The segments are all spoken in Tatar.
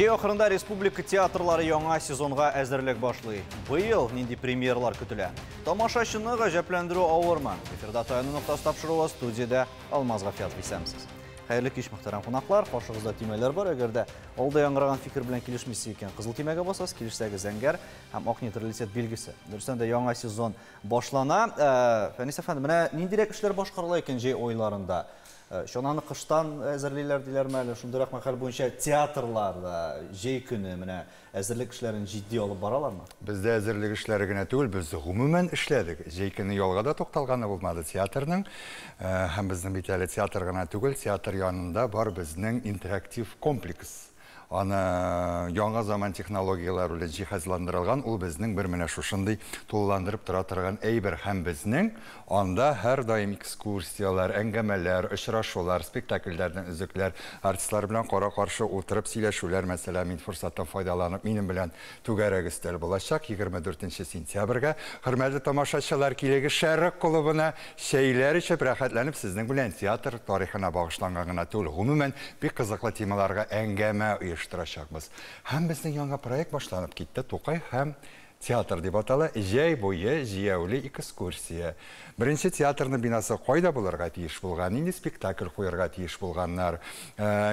Җәй ахырында республика театрлары яңа сезонга әзерлек башлый. Быел нинди премьералар көтелә? Тамашачыны гаҗәпләндерү авырмы? Эфирда «Таяну ноктасы» тапшыруы, студиядә Алмаз Гафиятов. Исәнмесез. Хәерле кич, мөхтәрәм кунаклар. Каршыгызда төймәләр бар. Әгәр дә алда яңгыраган фикер белән килешмисез икән, кызыл төймәгә басасыз, килешсәгез зәңгәр һәм ак нейтралитет билгесе. Дөрестән дә яңа сезон башлана. Фәнис әфәнде, менә ниндирәк эшләр башкарыла икән җәй айларында? Чананы кыштан әзерлиләр диләрме әле? Шундыйрак мәкаль буенча театрларда җәй көне менә әзерлек эшләрен җитди алып баралармы? Бездә әзерлек эшләре генә түгел, без гомумән эшләдек. Җәй көне ялга да тукталганы булмады театрның. Һәм безнең бит әле театр гына түгел, театр янында бар безнең интерактив комплекс. Аны яңа заман технологияләре белән җиһазландырылган, ул безнең бер менә шушындый тулыландырып тора торган әйбер. Һәм безнең анда һәрдаим экскурсияләр, әңгәмәләр, очрашулар, спектакльләрдән өзекләр, артистлар белән кара-каршы утырып сөйләшүләр, мәсәлән, мин форсаттан файдаланып, минем белән түгәрәк өстәл булачак 24 сентябрьгә. Хөрмәтле тамашачылар, килегез Шәрык клубына, чәйләр эчеп, рәхәтләнеп сезнең белән театр тарихына багышланган гына түгел, гомумән, бик кызыклы темаларга әңгәмә оештырачакбыз. Һәм безнең яңа проект башланып китте, Тукай һәм театр дип атала, җәй буе җәяүле экскурсия. Беренче театрның бинасы кайда булырга тиеш булган, нинди спектакль куярга тиеш булганнар,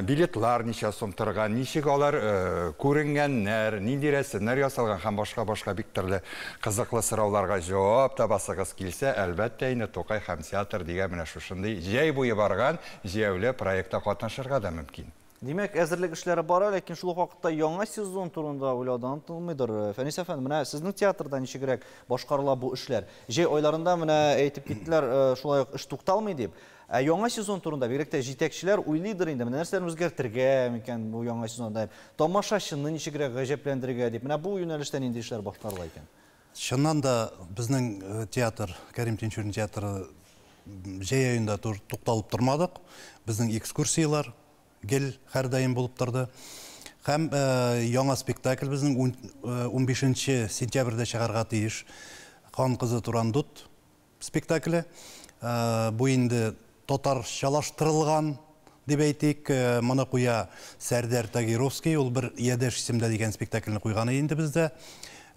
билетлар ничә сум торган, ничек алар күренгәннәр, нинди рәсемнәр ясалган һәм башка-башка бик төрле кызыклы сорауларга җавап табасыгыз килсә, әлбәттә инде, Тукай һәм театр дигән менә шушындый җәй буе барган җәяүле проектта катнашырга да мөмкин. Димәк, әзерлек эшләре бара, ләкин шул ук вакытта яңа сезон турында уйлаудан онытылмыйдыр. Фәнис әфәнде, менә сезнең театрда ничегрәк башкарыла бу эшләр? Җәй айларында менә әйтеп киттеләр, шулай ук эш тукталмый дип. Ә яңа сезон турында бигрәк тә җитәкчеләр уйлыйдыр инде, менә нәрсәләрне үзгәртергә микән бу яңа сезонда, тамашачыны ничегрәк гаҗәпләндерергә дип. Менә бу юнәлештә нинди эшләр башкарыла икән? Чыннан да, безнең театр, Кәрим Тинчурин театры җәй аенда тукталып тормадык. Безнең экскурсияләр гел һәрдаим булып торды. Һәм яңа спектакль безнең 15 сентябрьдә чыгарга тиеш. Хан кызы Турандут спектакле. Бу инде татарчалаштырылган дип әйтик. Моны куя Сәрдәр Тагировский, ул бер Ядәш исемдә дигән спектакльне куйган инде бездә.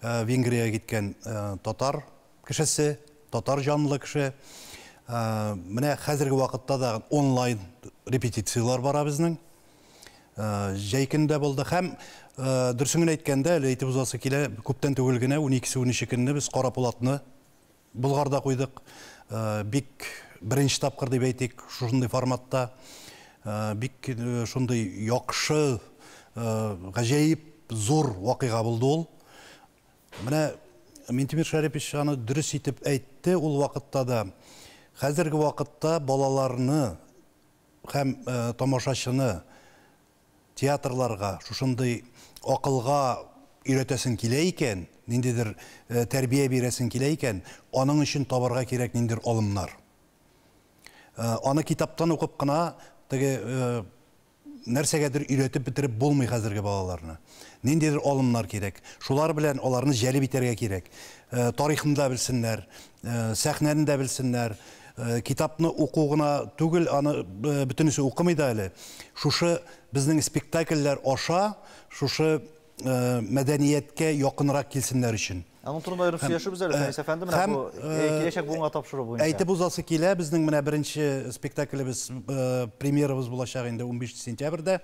Венгриягә киткән татар кешесе, татар җанлы кеше. Менә хәзерге вакытта да онлайн репетицияләр бара безнең. Җәй көндә булды һәм дөресен генә әйткәндә, әле әйтеп узасы килә, күптән түгел генә 12-13 көнне без Кара Пулатны Болгарда куйдык. Бик беренче тапкыр дип әйтик, шушындый форматта. Бик шундый яхшы, гаҗәеп зур вакыйга булды ул. Менә Минтимер Шәрипович аны дөрес итеп әйтте ул вакытта да. Хәзерге вакытта балаларны һәм тамашачыны театрларга шушындый акылга өйрәтәсең килә икән, ниндидер тәрбия бирәсең килә икән, аның өчен табарга кирәк ниндидер алымнар. Аны китаптан укып кына теге нәрсәгәдер өйрәтеп бетереп булмый хәзерге балаларны. Ниндидер алымнар кирәк. Шулар белән аларны җәлеп итәргә кирәк. Тарихны да белсеннәр, сәхнәне дә белсеннәр. Китапны уку гына түгел, аны бөтенесе укымый да әле. Шушы безнең спектакльләр аша, шушы мәдәнияткә якынрак килсеннәр өчен. Аның турында аерым сөйләшербез әле, Фәнис әфәнде, менә бу киләчәк буынга тапшыру буенча. Әйтеп узасы килә, безнең менә беренче спектаклебез, премьерабыз булачак инде 15 сентябрьдә,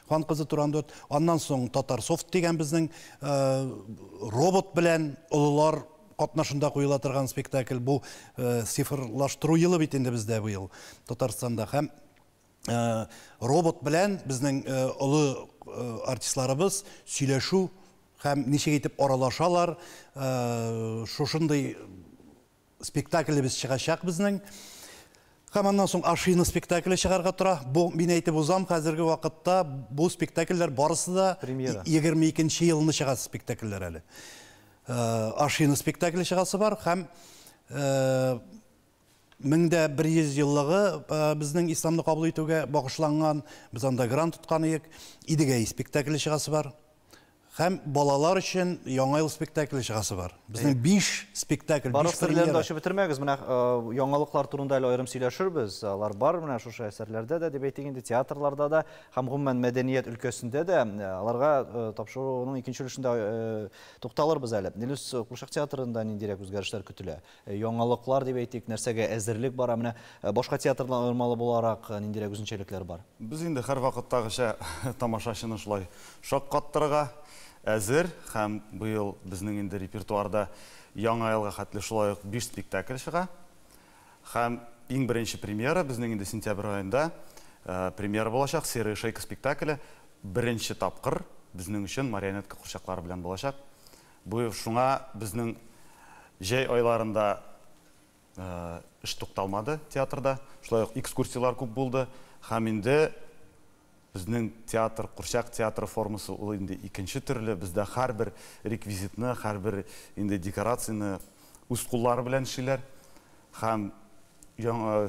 Хан кызы Турандот. Аннан соң Татар софт дигән безнең робот белән олылар катнашында куела торган спектакль. Бу цифрлаштыру елы бит инде бездә быел Татарстанда. Һәм робот белән безнең олы артистларыбыз сөйләшү һәм ничек итеп аралашалар, шушындый спектаклебез чыгачак безнең. Һәм аннан соң Ашина спектакле чыгарга тора. Бу мин әйтеп узам, хәзерге вакытта бу спектакльләр барысы да премьера. 22 елны чыга спектакльләр әле. Ашина спектакле чыгасы бар һәм 1100 еллыгы безнең исламны кабул итүгә багышланган, без анда грант тоткан идек. Идегәй спектакле чыгасы бар. Һәм балалар өчен Яңа ел спектакле чыгасы бар. Безнең 5 спектакль, 5 Барлык серләрне премьера. ачып бетермәгез. Менә яңалыклар турында әле аерым сөйләшербез. Алар бар менә шушы әсәрләрдә дә дип әйтик инде, театрларда да һәм гомумән мәдәният өлкәсендә дә. Аларга тапшыруның икенче өлешендә тукталырбыз әле. Илүс, Курчак театрында ниндирәк үзгәрешләр көтелә? Яңалыклар дип әйтик, нәрсәгә әзерлек бара? Менә башка театрлардан аермалы буларак ниндирәк үзенчәлекләр бар? Без инде һәрвакыттагыча тамашачыны шулай шаккаттырырга әзер, һәм быел безнең инде репертуарда Яңа елга хәтле шулай ук 5 спектакль чыга. Һәм иң беренче премьера безнең инде сентябрь аенда премьера булачак, Серая шейка спектакле. Беренче тапкыр безнең өчен марионетка курчаклары белән булачак. Бу шуңа безнең җәй айларында эш тукталмады театрда. Шулай ук экскурсиялар күп булды. Һәм инде безнең театр, курчак театры формасы ул инде икенче төрле. Бездә һәрбер реквизитны, һәрбер инде декорацияне үз куллары белән эшлиләр. Һәм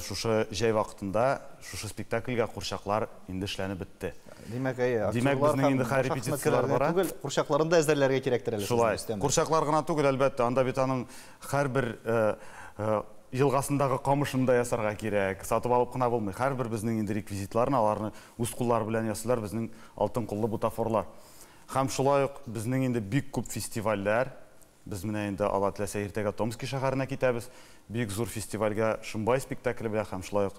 шушы җәй вакытында шушы спектакльгә курчаклар инде эшләнеп бетте. Димәк, әйе, Димәк, актерлар безнең һәм инде хәр башка репетицияләр хезмәткәрләр бара. түгел, курчакларын да әзерләргә кирәктер әле сезнең Шулай. өстәмә. Курчаклар гына түгел, әлбәттә, анда бит аның һәрбер елгасындагы камышын да ясарга кирәк, сатып алып кына булмый. Һәрбер безнең инде реквизитларны аларны үз куллары белән ясыйлар безнең алтын куллы бутафорлар. Һәм шулай ук безнең инде бик күп фестивальләр. Без менә инде Алла теләсә иртәгә Томски шәһәренә китәбез. Бик зур фестивальгә Шымбай спектакле белән һәм шулай ук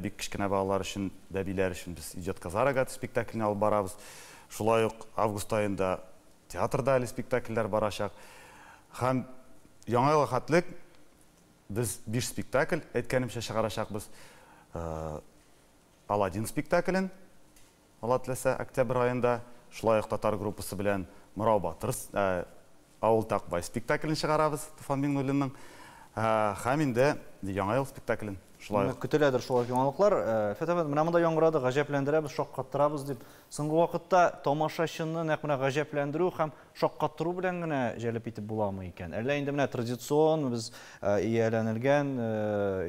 бик кечкенә балалар өчен, бәбиләр өчен без Идет коза рогатая спектаклен алып барабыз. Шулай ук август аенда театрда әле спектакльләр барачак. Һәм Яңа елга хәтлек без 5 спектакль, әйткәнемчә, чыгарачакбыз. Аладдин спектаклен, Алла теләсә, октябрь аенда, шулай ук татар группасы белән Мырау Батыр, Авыл Такбай спектаклен чыгарабыз Туфан Миңнуллинның. Һәм инде Яңа ел спектаклен шулай ук. Көтеләдер шулай яңалыклар. Фәтәх әфәнде, менә монда яңгырады, гаҗәпләндерәбез, шаккаттырабыз дип. Соңгы вакытта тамашачыны нәкъ менә гаҗәпләндерү һәм шаккаттыру белән генә җәлеп итеп буламы икән? Әллә инде менә традицион без ияләнелгән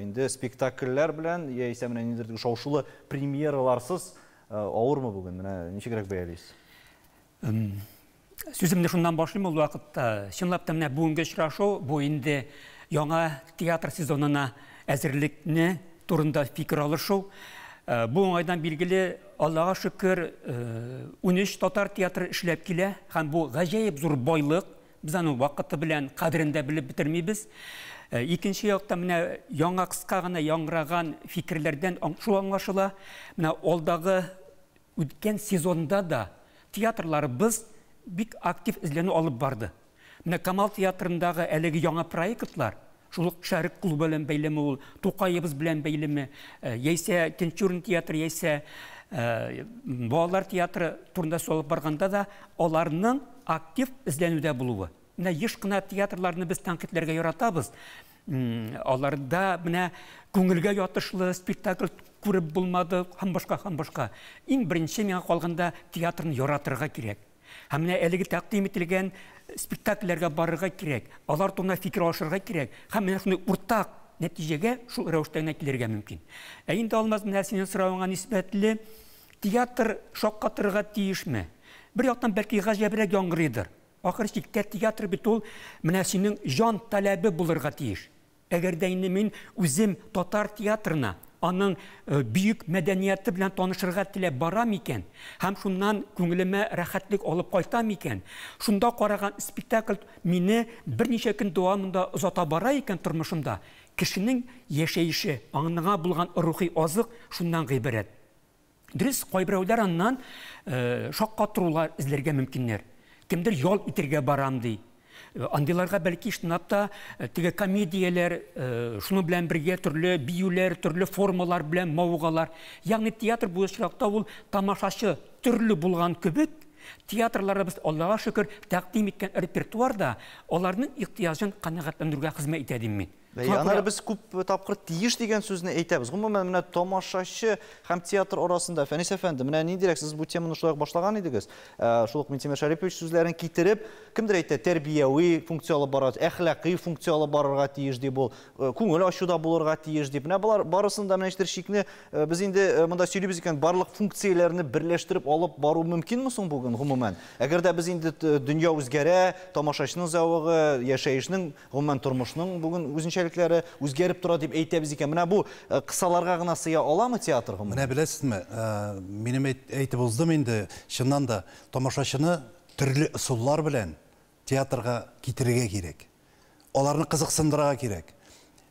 инде спектакльләр белән яисә менә ниндидер шау-шулы премьераларсыз авырмы бүген? Менә ничегрәк бәялисез? Сүземне шуннан башлыйм ул вакытта. Чынлап та менә бүгенге очрашу бу инде яңа театр сезонына әзерлекне турында фикер алышу. Бу уңайдан билгеле, Аллага шөкер, 13 татар театры эшләп килә һәм бу гаҗәеп зур байлык. Без аны вакыты белән кадерен дә белеп бетермибез. Икенче якта менә яңа кыска гына яңгыраган фикерләрдән шул аңлашыла. Менә алдагы үткән сезонда да театрларыбыз бик актив эзләнү алып барды. Менә Камал театрындагы әлеге яңа проектлар, шул ук Шәрык клубы белән бәйлеме ул, Тукаебыз белән бәйлеме, яисә Тинчурин театры, яисә балалар театры турында сүз алып барганда да аларның актив эзләнүдә булуы. Менә еш кына театрларны без тәнкыйтьләргә яратабыз. Аларда менә күңелгә ятышлы спектакль күреп булмады һәм башка, һәм башка. Иң беренче миңа калганда театрны яратырга кирәк. Һәм менә әлеге тәкъдим ителгән спектакльләргә барырга кирәк, алар турында фикер алышырга кирәк. Һәм менә шундый уртак нәтиҗәгә шул рәвештә генә килергә мөмкин. Ә инде Алмаз, менә синең соравыңа нисбәтле, театр шаккатырырга тиешме? Бер яктан бәлки гаҗәбрәк яңгырыйдыр. Ахыр чиктә театр бит ул менә синең җан таләбе булырга тиеш. Әгәр дә инде мин үзем татар театрына, аның бөек мәдәнияте белән танышырга теләп барам икән, һәм шуннан күңелемә рәхәтлек алып кайтам икән, шунда караган спектакль мине берничә көн дәвамында озата бара икән тормышымда, кешенең яшәеше, аңына булган рухи азык шуннан гыйбарәт. Дөрес, кайберәүләр аннан шаккатырулар эзләргә мөмкиннәр. Кемдер ял итәргә барам ди. Андыйларга бәлки чынлап та теге комедияләр, шуның белән бергә төрле биюләр, төрле формалар белән мавыгалар. Ягъни театр бу очракта ул тамашачы төрле булган кебек, театрларыбыз Аллага шөкер тәкъдим иткән репертуарда аларның ихтыяҗын канәгатьләндерүгә хезмәт итә дим мин. Аннары без күп тапкыр тиеш дигән сүзне әйтәбез. Гомумән, менә тамашачы һәм театр арасында, Фәнис әфәнде, менә ниндирәк сез бу теманы шулай ук башлаган идегез. Шул ук Минтимер Шәрипович сүзләрен китереп, кемдер әйтә, тәрбияви функция алып бара, әхлакый функция алып барырга тиеш дип ул, күңел ачу да булырга тиеш дип. Менә болар барысын да менә ничектер шикне без инде монда сөйлибез икән, барлык функцияләрне берләштереп алып бару мөмкинме соң бүген гомумән? Әгәр дә без инде дөнья үзгәрә, тамашачының зәвыгы, яшәешнең, гомумән тормышның бүген үзенчәлекләре үзгәреп тора дип әйтәбез икән. Менә бу кысаларга гына сыя аламы театр гомумән? Менә беләсезме, минем әйтеп уздым инде, чыннан да тамашачыны төрле ысуллар белән театрга китерергә кирәк. Аларны кызыксындырырга кирәк.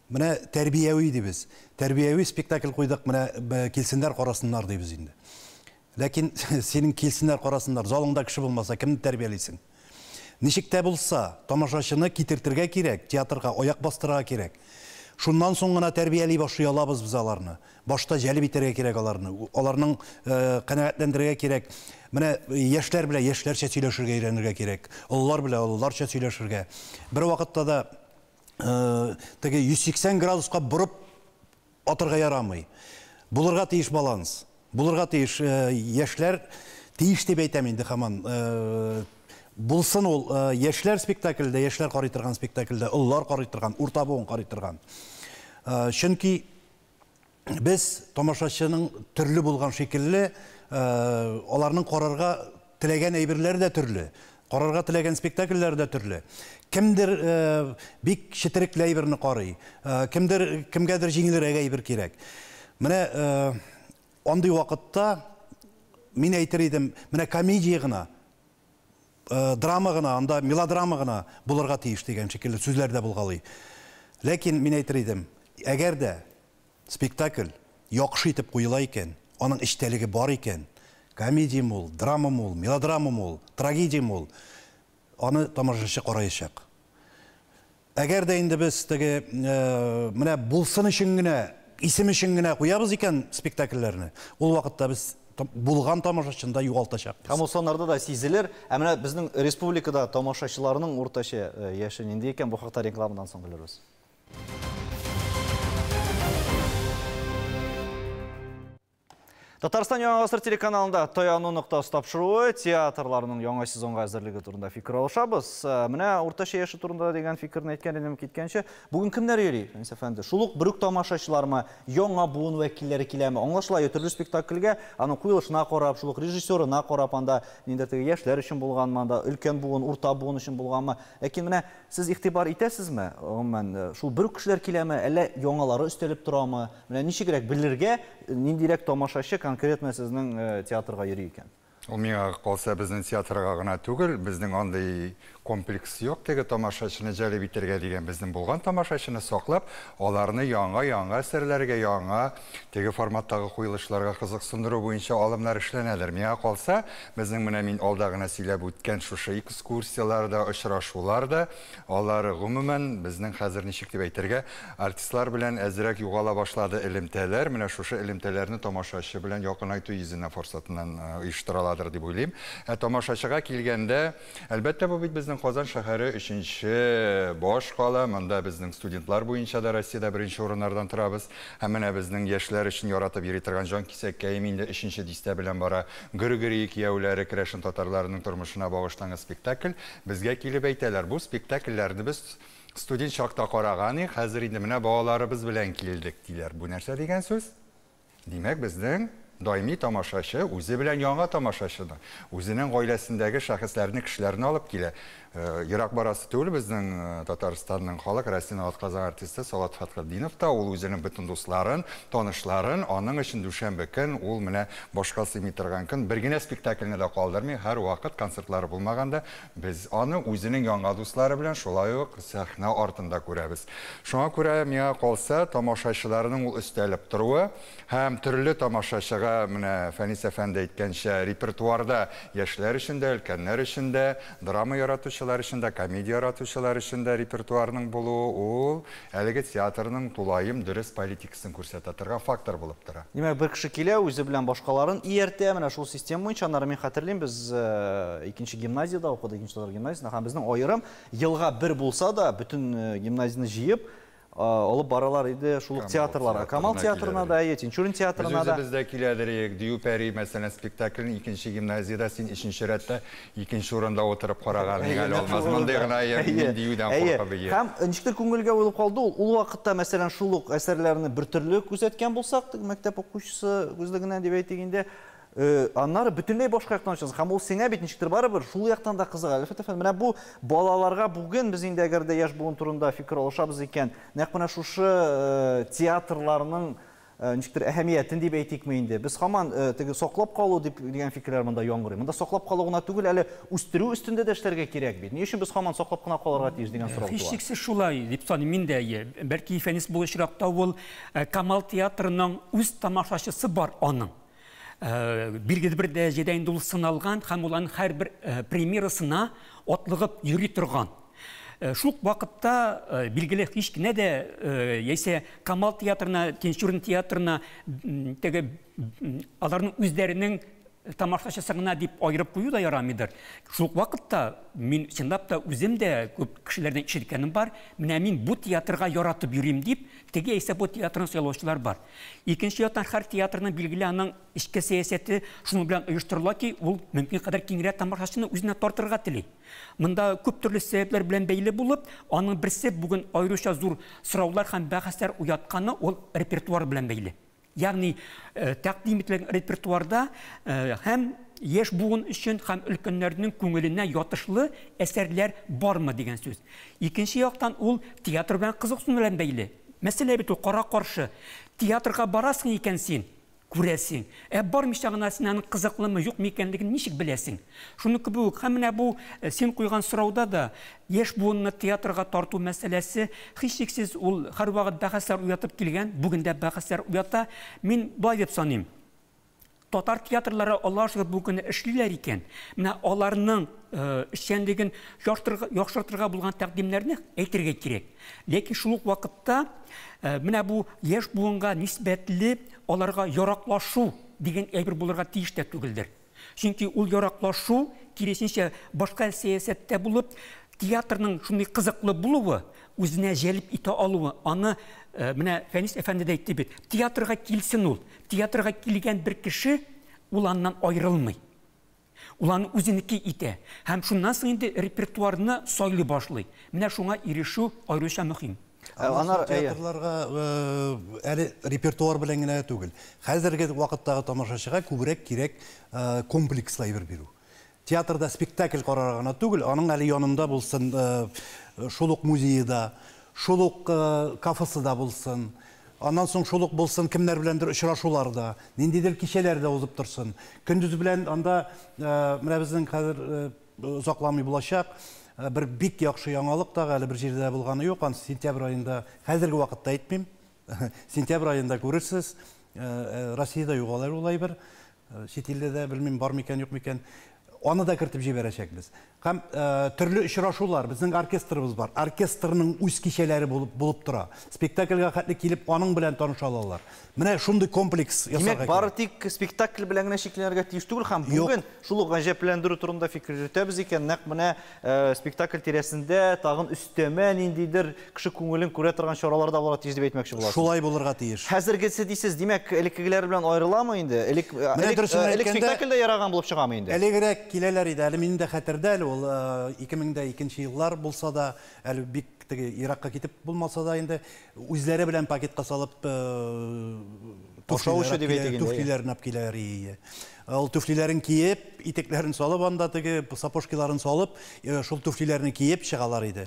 Менә тәрбияви дибез. Тәрбияви спектакль куйдык, менә килсеннәр, карасыннар дибез инде. Ләкин синең килсеннәр, карасыннар, залыңда кеше булмаса, кемне тәрбиялисең? Ничек тә булса, тамашачыны китертергә кирәк, театрга аяк бастырырга кирәк. Шуннан соң гына тәрбияли башлый алабыз без аларны. Башта җәлеп итәргә кирәк аларны, аларның канәгатьләндерергә кирәк. Менә яшьләр белән яшьләрчә сөйләшергә өйрәнергә кирәк, олылар белән олыларча сөйләшергә. Бер вакытта да теге 180 градуска борып атырга ярамый. Булырга тиеш баланс. Булырга тиеш яшьләр тиеш дип әйтәм инде һаман. Булсын ул яшьләр спектакльдә, яшьләр карый торган спектакльдә, олылар карый торган, урта буын карый торган. Чөнки без тамашачының төрле булган шикелле, аларның карарга теләгән әйберләре дә төрле, карарга теләгән спектакльләре дә төрле. Кемдер бик четерекле әйберне карый, кемдер кемгәдер җиңелрәк әйбер кирәк. Менә андый вакытта мин әйтер идем, менә комедия гына, драма гына, анда мелодрама гына булырга тиеш дигән шикелле сүзләр дә булгалый. Ләкин мин әйтер идем, әгәр дә спектакль яхшы итеп куела икән, аның эчтәлеге бар икән, комедия ул, драма ул, мелодрама ул, трагедия ул, аны тамашачы караячак. Әгәр дә инде без теге менә булсын өчен генә, исем өчен генә куябыз икән спектакльләрне, ул вакытта без булган тамашачыны да югалтачакбыз. Һәм ул саннарда да сизелер. Ә менә безнең республикада тамашачыларның уртача яше нинди икән, бу хакта рекламадан соң белербез. Татарстан Яңа Гасыр телеканалында Таяну ноктасы тапшыруы, театрларның яңа сезонга әзерлеге турында фикер алышабыз. Менә уртача яше турында дигән фикерне әйткән идем киткәнче. Бүген кемнәр йөри, Фәнис әфәнде? Шул ук бер үк тамашачылармы, яңа буын вәкилләре киләме? Аңлашыла, төрле спектакльгә аның куелышына карап, шул ук режиссерына карап, анда ниндидер теге яшьләр өчен булганмы, анда өлкән буын, урта буын өчен булганмы? Ләкин менә сез игътибар итәсезме? Гомумән, шул бер үк кешеләр киләме, әллә яңалары өстәлеп торамы? Менә ничегрәк белергә, ниндирәк тамашачы конкретно сезнең театрга йөри икән? Ул миңа калса безнең театрга гына түгел, безнең андый комплекс юк, теге тамашачыны җәлеп итәргә дигән, безнең булган тамашачыны саклап, аларны яңа-яңа әсәрләргә, яңа теге форматтагы куелышларга кызыксындыру буенча алымнар эшләнәдер. Миңа калса, безнең менә мин алда гына сөйләп үткән шушы экскурсияләр дә, очрашулар да, алар гомумән безнең хәзер ничек дип әйтергә, артистлар белән әзрәк югала башлады элемтәләр. Менә шушы элемтәләрне тамашачы белән якынайту йөзенә форсатыннан оештыралар дип уйлыйм. Ә тамашачыга килгәндә, әлбәттә, бу бит безнең Казан шәһәре өченче баш кала. Монда безнең студентлар буенча да Россиядә беренче урыннардан торабыз. Һәм менә безнең яшьләр өчен яратып йөри торган Җан кисәккәем инде өченче дистә белән бара. Гөр-гөри кияүләре керәшен татарларының тормышына багышланган спектакль. Безгә килеп әйтәләр, бу спектакльләрне без студент чакта караган идек, хәзер инде менә балаларыбыз белән килдек диләр. Бу нәрсә дигән сүз? Димәк, безнең даими тамашачы үзе белән яңа тамашачыны, үзенең гаиләсендәге шәхесләрне, кешеләрне алып килә. Ерак барасы түгел, безнең Татарстанның халык Россиянең атказанган артисты Салават Фәтхетдинов та ул үзенең бөтен дусларын, танышларын, аның өчен дүшәмбе көн, ул менә башка сыймый торган көн, бер генә спектакльне дә калдырмый, һәр вакыт концертлары булмаганда без аны үзенең яңа дуслары белән шулай ук сәхнә артында күрәбез. Шуңа күрә миңа калса, тамашачыларның ул өстәлеп торуы һәм төрле тамашачыга, менә Фәнис әфәнде әйткәнчә, репертуарда яшьләр өчен дә, өлкәннәр өчен дә, драма яратучылар өчен дә, комедия яратучылар өчен дә репертуарның булуы ул әлеге театрның тулаем дөрес политикасын күрсәтә торган фактор булып тора. Димәк, бер кеше килә, үзе белән башкаларын ияртә, менә шул система буенча. Аннары мин хәтерлим, без икенче гимназиядә укыдык, икенче татар гимназиясендә, һәм безнең аерым елга бер булса да, бөтен гимназияне җыеп, алып баралар иде шул ук театрларга. Камал театрына да, әйе, Тинчурин театрына да. Без үзебез дә киләдер идек. Дию пәри, мәсәлән, спектаклен икенче гимназиядә син өченче рәттә икенче урында утырып караган әле Алмаз. Мондый гына мин диюдән куркып ие. Һәм ничектер күңелгә уелып калды ул. Ул вакытта, мәсәлән, шул ук әсәрләрне бер төрле күзәткән булсак, мәктәп укучысы күзлегеннән дип әйтик инде, аннары бөтенләй башка яктан ачасың. Һәм ул сиңа бит ничектер барыбер шул яктан да кызык. Әлфәт әфәнде, менә бу балаларга бүген без инде әгәр дә яшь буын турында фикер алышабыз икән, нәкъ менә шушы театрларның ничектер әһәмиятен дип әйтикме инде. Без һаман теге саклап калу дип дигән фикерләр монда яңгырый. Монда саклап калу гына түгел, әле үстерү өстендә дә эшләргә кирәк бит. Ни өчен без һаман саклап кына калырга тиеш дигән сорау туа. Һичшиксез шулай дип саныйм мин дә. Бәлки Фәнис бу очракта ул Камал театрының үз тамашачысы бар аның. Билгеле бер дәрәҗәдә инде ул сыналган һәм ул аның һәрбер премьерасына атлыгып йөри торган. Шул ук вакытта билгеле һич кенә дә яисә Камал театрына, Тинчурин театрына теге аларның үзләренең тамашачысы гына дип аерып кую да ярамыйдыр. Шул ук вакытта мин чынлап та үзем дә күп кешеләрдән ишеткәнем бар, менә мин бу театрга яратып йөрим дип, теге яисә бу театрны сайлаучылар бар. Икенче яктан, һәр театрның билгеле аның эчке сәясәте шуның белән оештырыла ки, ул мөмкин кадәр киңрәк тамашачыны үзенә тартырга тели. Монда күп төрле сәбәпләр белән бәйле булып, аның берсе бүген аеруча зур сораулар һәм бәхәсләр уятканы ул репертуар белән бәйле. Ягъни тәкъдим ителгән репертуарда һәм яшь буын өчен һәм өлкәннәрнең күңеленә ятышлы әсәрләр бармы дигән сүз. Икенче яктан ул театр белән кызыксыну белән бәйле. Мәсьәлә бит ул кара-каршы. Театрга барасың икән син, күрәсең. Ә бармыйча гына син аның кызыклымы, юкмы икәнлеген ничек беләсең? Шуны кебек үк, һәм менә бу син куйган сорауда да яшь буынны театрга тарту мәсьәләсе һичшиксез ул һәрвакыт бәхәсләр уятып килгән, бүген дә бәхәсләр уята. Мин болай дип саныйм. Татар театрлары Аллаһ шөкер бу көнне эшлиләр икән. Менә аларның эшчәнлеген яхшыртырга булган тәкъдимнәрне әйтергә кирәк. Ләкин шул ук вакытта менә бу яшь буынга нисбәтле аларга яраклашу дигән әйбер булырга тиеш тә түгелдер. Чөнки ул яраклашу киресенчә башка сәясәттә булып, театрның шундый кызыклы булуы, үзенә җәлеп итә алуы, аны менә Фәнис әфәнде дә әйтте бит, театрга килсен ул. Театрга килгән бер кеше ул аннан аерылмый. Ул аны үзенеке итә. Һәм шуннан соң инде репертуарны сайлый башлый. Менә шуңа ирешү аеруча мөһим. Анар театрларга әле репертуар белән генә түгел. Хәзерге вакыттагы тамашачыга күбрәк кирәк комплекслы әйбер бирү. Театрда спектакль карарга гына түгел, аның әле янында булсын шул ук музейда, шул ук кафесы да булсын. Аннан соң шул ук булсын кемнәр беләндер очрашуларда, ниндидер кичәләр дә узып торсын. Көндез белән анда менә безнең хәзер озакламый булачак бер бик яхшы яңалык та әле бер җирдә булганы юк. Аны сентябрь аенда, хәзерге вакытта әйтмим. Сентябрь аенда күрерсез. Россиядә юк алар ул әйбер. Чит илдә дә белмим бар микән, юк микән. Аны да кертеп җибәрәчәкбез. Һәм төрле очрашулар, безнең оркестрыбыз бар. Оркестрның үз кичәләре булып тора. Спектакльгә хәтле килеп аның белән таныша алалар. Менә шундый комплекс ясарга кирәк. Димәк, бары тик спектакль белән генә чикләнергә тиеш түгел һәм бүген шул ук гаҗәпләндерү турында фикер йөртәбез икән, нәкъ менә спектакль тирәсендә тагын өстәмә ниндидер кеше күңелен күрә торган чаралар да булырга тиеш дип әйтмәкче буласыз. Шулай булырга тиеш. Хәзергесе дисез, димәк, элеккегеләр белән аерыламы инде? Элек спектакль дә яраган булып чыгамы инде? Элегрәк киләләр иде, әле минем дә хәтердә әле ул 2002 еллар булса да, әле бик теге Иракка китеп булмаса да инде үзләре белән пакетка салып туфлиләрен алып киләләр иде. Ул туфлиләрен киеп, итекләрен салып анда теге сапожкиларын салып, шул туфлиләрне киеп чыгалар иде.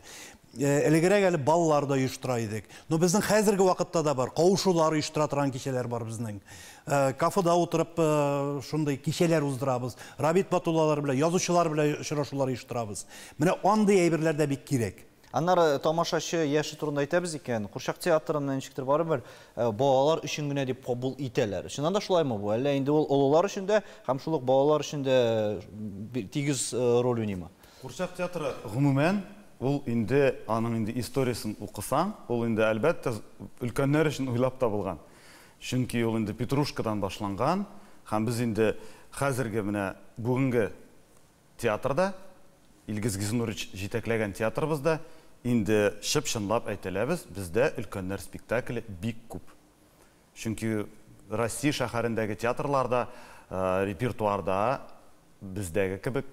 Элегрәк әле баллар да оештыра идек. Но безнең хәзерге вакытта да бар, кавышулар оештыра торган кичәләр бар безнең. Кафеда утырып шундый кичәләр уздырабыз. Рабит Батуллалар белән, язучылар белән очрашулар оештырабыз. Менә андый әйберләр дә бик кирәк. Аннары тамашачы яше турында әйтәбез икән, Курчак театрының ничектер барыбер балалар өчен генә дип кабул итәләр. Чыннан да шулаймы бу? Әллә инде ул олылар өчен дә һәм шул ук балалар өчен дә тигез роль уйныймы? Курчак театры гомумән ул инде аның инде историясын укысаң, ул инде әлбәттә өлкәннәр өчен уйлап табылган. Чөнки ул инде Петрушкадан башланган һәм без инде хәзерге менә бүгенге театрда Илгиз Гизнурович җитәкләгән театрыбызда инде чып-чынлап әйтәләбез, бездә өлкәннәр спектакле бик күп. Чөнки Россия шәһәрендәге театрларда, репертуарда бездәге кебек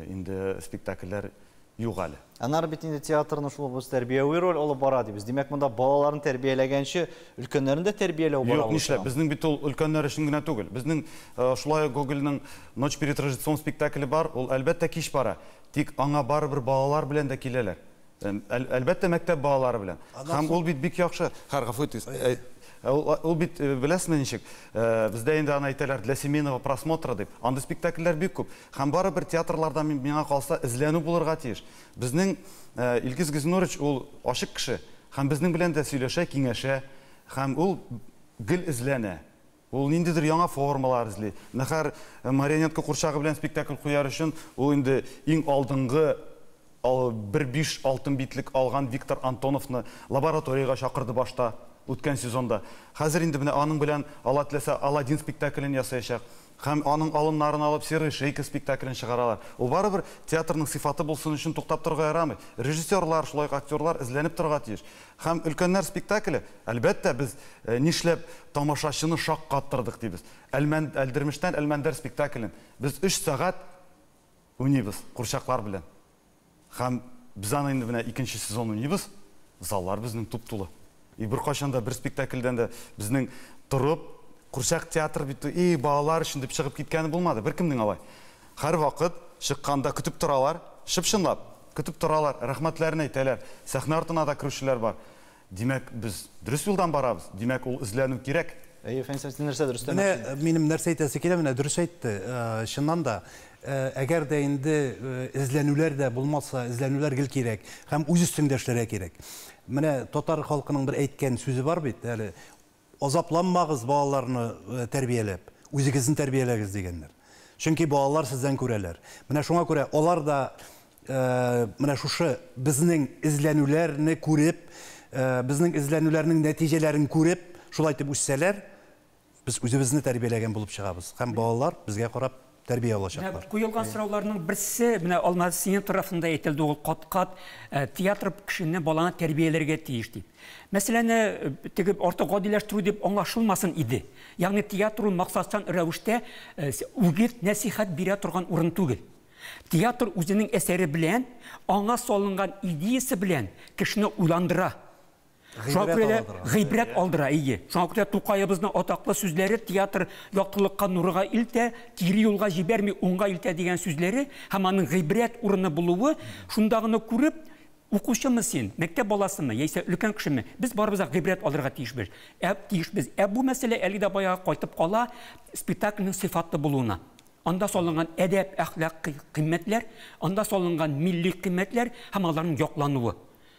инде спектакльләр юк әле. Аннары бит инде театрны шул без тәрбияви роль алып бара дибез. Димәк, монда балаларны тәрбияләгәнче өлкәннәрне дә тәрбияләү бара. Юк, нишләп? Безнең бит ул өлкәннәр өчен генә түгел. Безнең шулай ук Гогольнең Ночь перед Рождеством спектакле бар, ул әлбәттә кич бара. Тик аңа барыбер балалар белән дә киләләр. Әлбәттә, мәктәп балалары белән. Һәм ул бит бик яхшы. Хәр, гафу итегез. Ул бит, беләсезме ничек? Бездә инде аны әйтәләр для семейного просмотра дип. Андый спектакльләр бик күп. Һәм барыбер театрларда миңа калса эзләнү булырга тиеш. Безнең Илгиз Гизнурович ул ачык кеше. Һәм безнең белән дә сөйләшә, киңәшә. Һәм ул гел эзләнә. Ул ниндидер яңа формалар эзли. Нәхәр марионетка курчагы белән спектакль куяр өчен ул инде иң алдынгы бер биш алтын битлек алган Виктор Антоновны лабораториягә чакырды башта, үткән сезонда. Хәзер инде менә аның белән ала теләсә Аладдин спектаклен ясаячак. Һәм аның алымнарын алып Серый шейка спектаклен чыгаралар. Ул барыбер театрның сыйфаты булсын өчен туктап торырга ярамый. Режиссерлар, шулай ук актерлар эзләнеп торырга тиеш. Һәм өлкәннәр спектакле, әлбәттә, без нишләп тамашачыны шаккаттырдык дибез. Әлмән, Әлдермештән Әлмәндәр спектаклен без 3 сәгать уйныйбыз курчаклар белән. Һәм без аны инде менә икенче сезон уйныйбыз, заллар безнең туп-тулы. И беркайчан да бер спектакльдән дә безнең торып, курчак театр бит, и балалар өчен дип чыгып киткәне булмады, беркемнең алай. Һәрвакыт чыкканда көтеп торалар, чып-чынлап көтеп торалар, рәхмәтләрен әйтәләр. Сәхнә артына да керүчеләр бар. Димәк, без дөрес юлдан барабыз. Димәк, ул эзләнү кирәк. Әйе, Фәнис, син нәрсә дөрес Менә минем нәрсә әйтәсе килә, менә дөрес әйтте. Чыннан да, әгәр дә инде эзләнүләр дә булмаса, эзләнүләр гел кирәк һәм үз өстеңдә эшләргә кирәк. Менә татар халкының бер әйткән сүзе бар бит, әле азапланмагыз балаларны тәрбияләп, үзегезне тәрбияләгез дигәннәр. Чөнки балалар сездән күрәләр. Менә шуңа күрә алар да менә шушы безнең эзләнүләрне күреп, безнең эзләнүләрнең нәтиҗәләрен күреп, шулай итеп үссәләр, без үзебезне тәрбияләгән булып чыгабыз. Һәм балалар безгә карап тәрбия алачаклар. Куелган сорауларның берсе, менә Алмаз синең тарафында әйтелде, ул кат-кат театр кешене, баланы тәрбияләргә тиеш дип. Мәсьәләне теге артык гадиләштерү дип аңлашылмасын иде. Ягъни театр ул максатчан рәвештә үгет, нәсихәт бирә торган урын түгел. Театр үзенең әсәре белән, аңа салынган идеясы белән кешене уйландыра. Гыйбрәт алдыра, ие. Шуңа күрә Тукаебызның атаклы сүзләре театр яктылыкка, нурга илтә, кире юлга җибәрми, уңга илтә дигән сүзләре һәм аның гыйбрәт урыны булуы шунда гына күреп, укучымы син, мәктәп баласымы, яисә өлкән кешеме, без барыбыз да гыйбрәт алырга тиешбез. Тиешбез. Ә бу мәсьәлә әле дә баягы кайтып кала спектакльнең сыйфатлы булуына. Анда салынган әдәп, әхлак кыйммәтләр, анда салынган милли кыйммәтләр һәм аларның яклануы.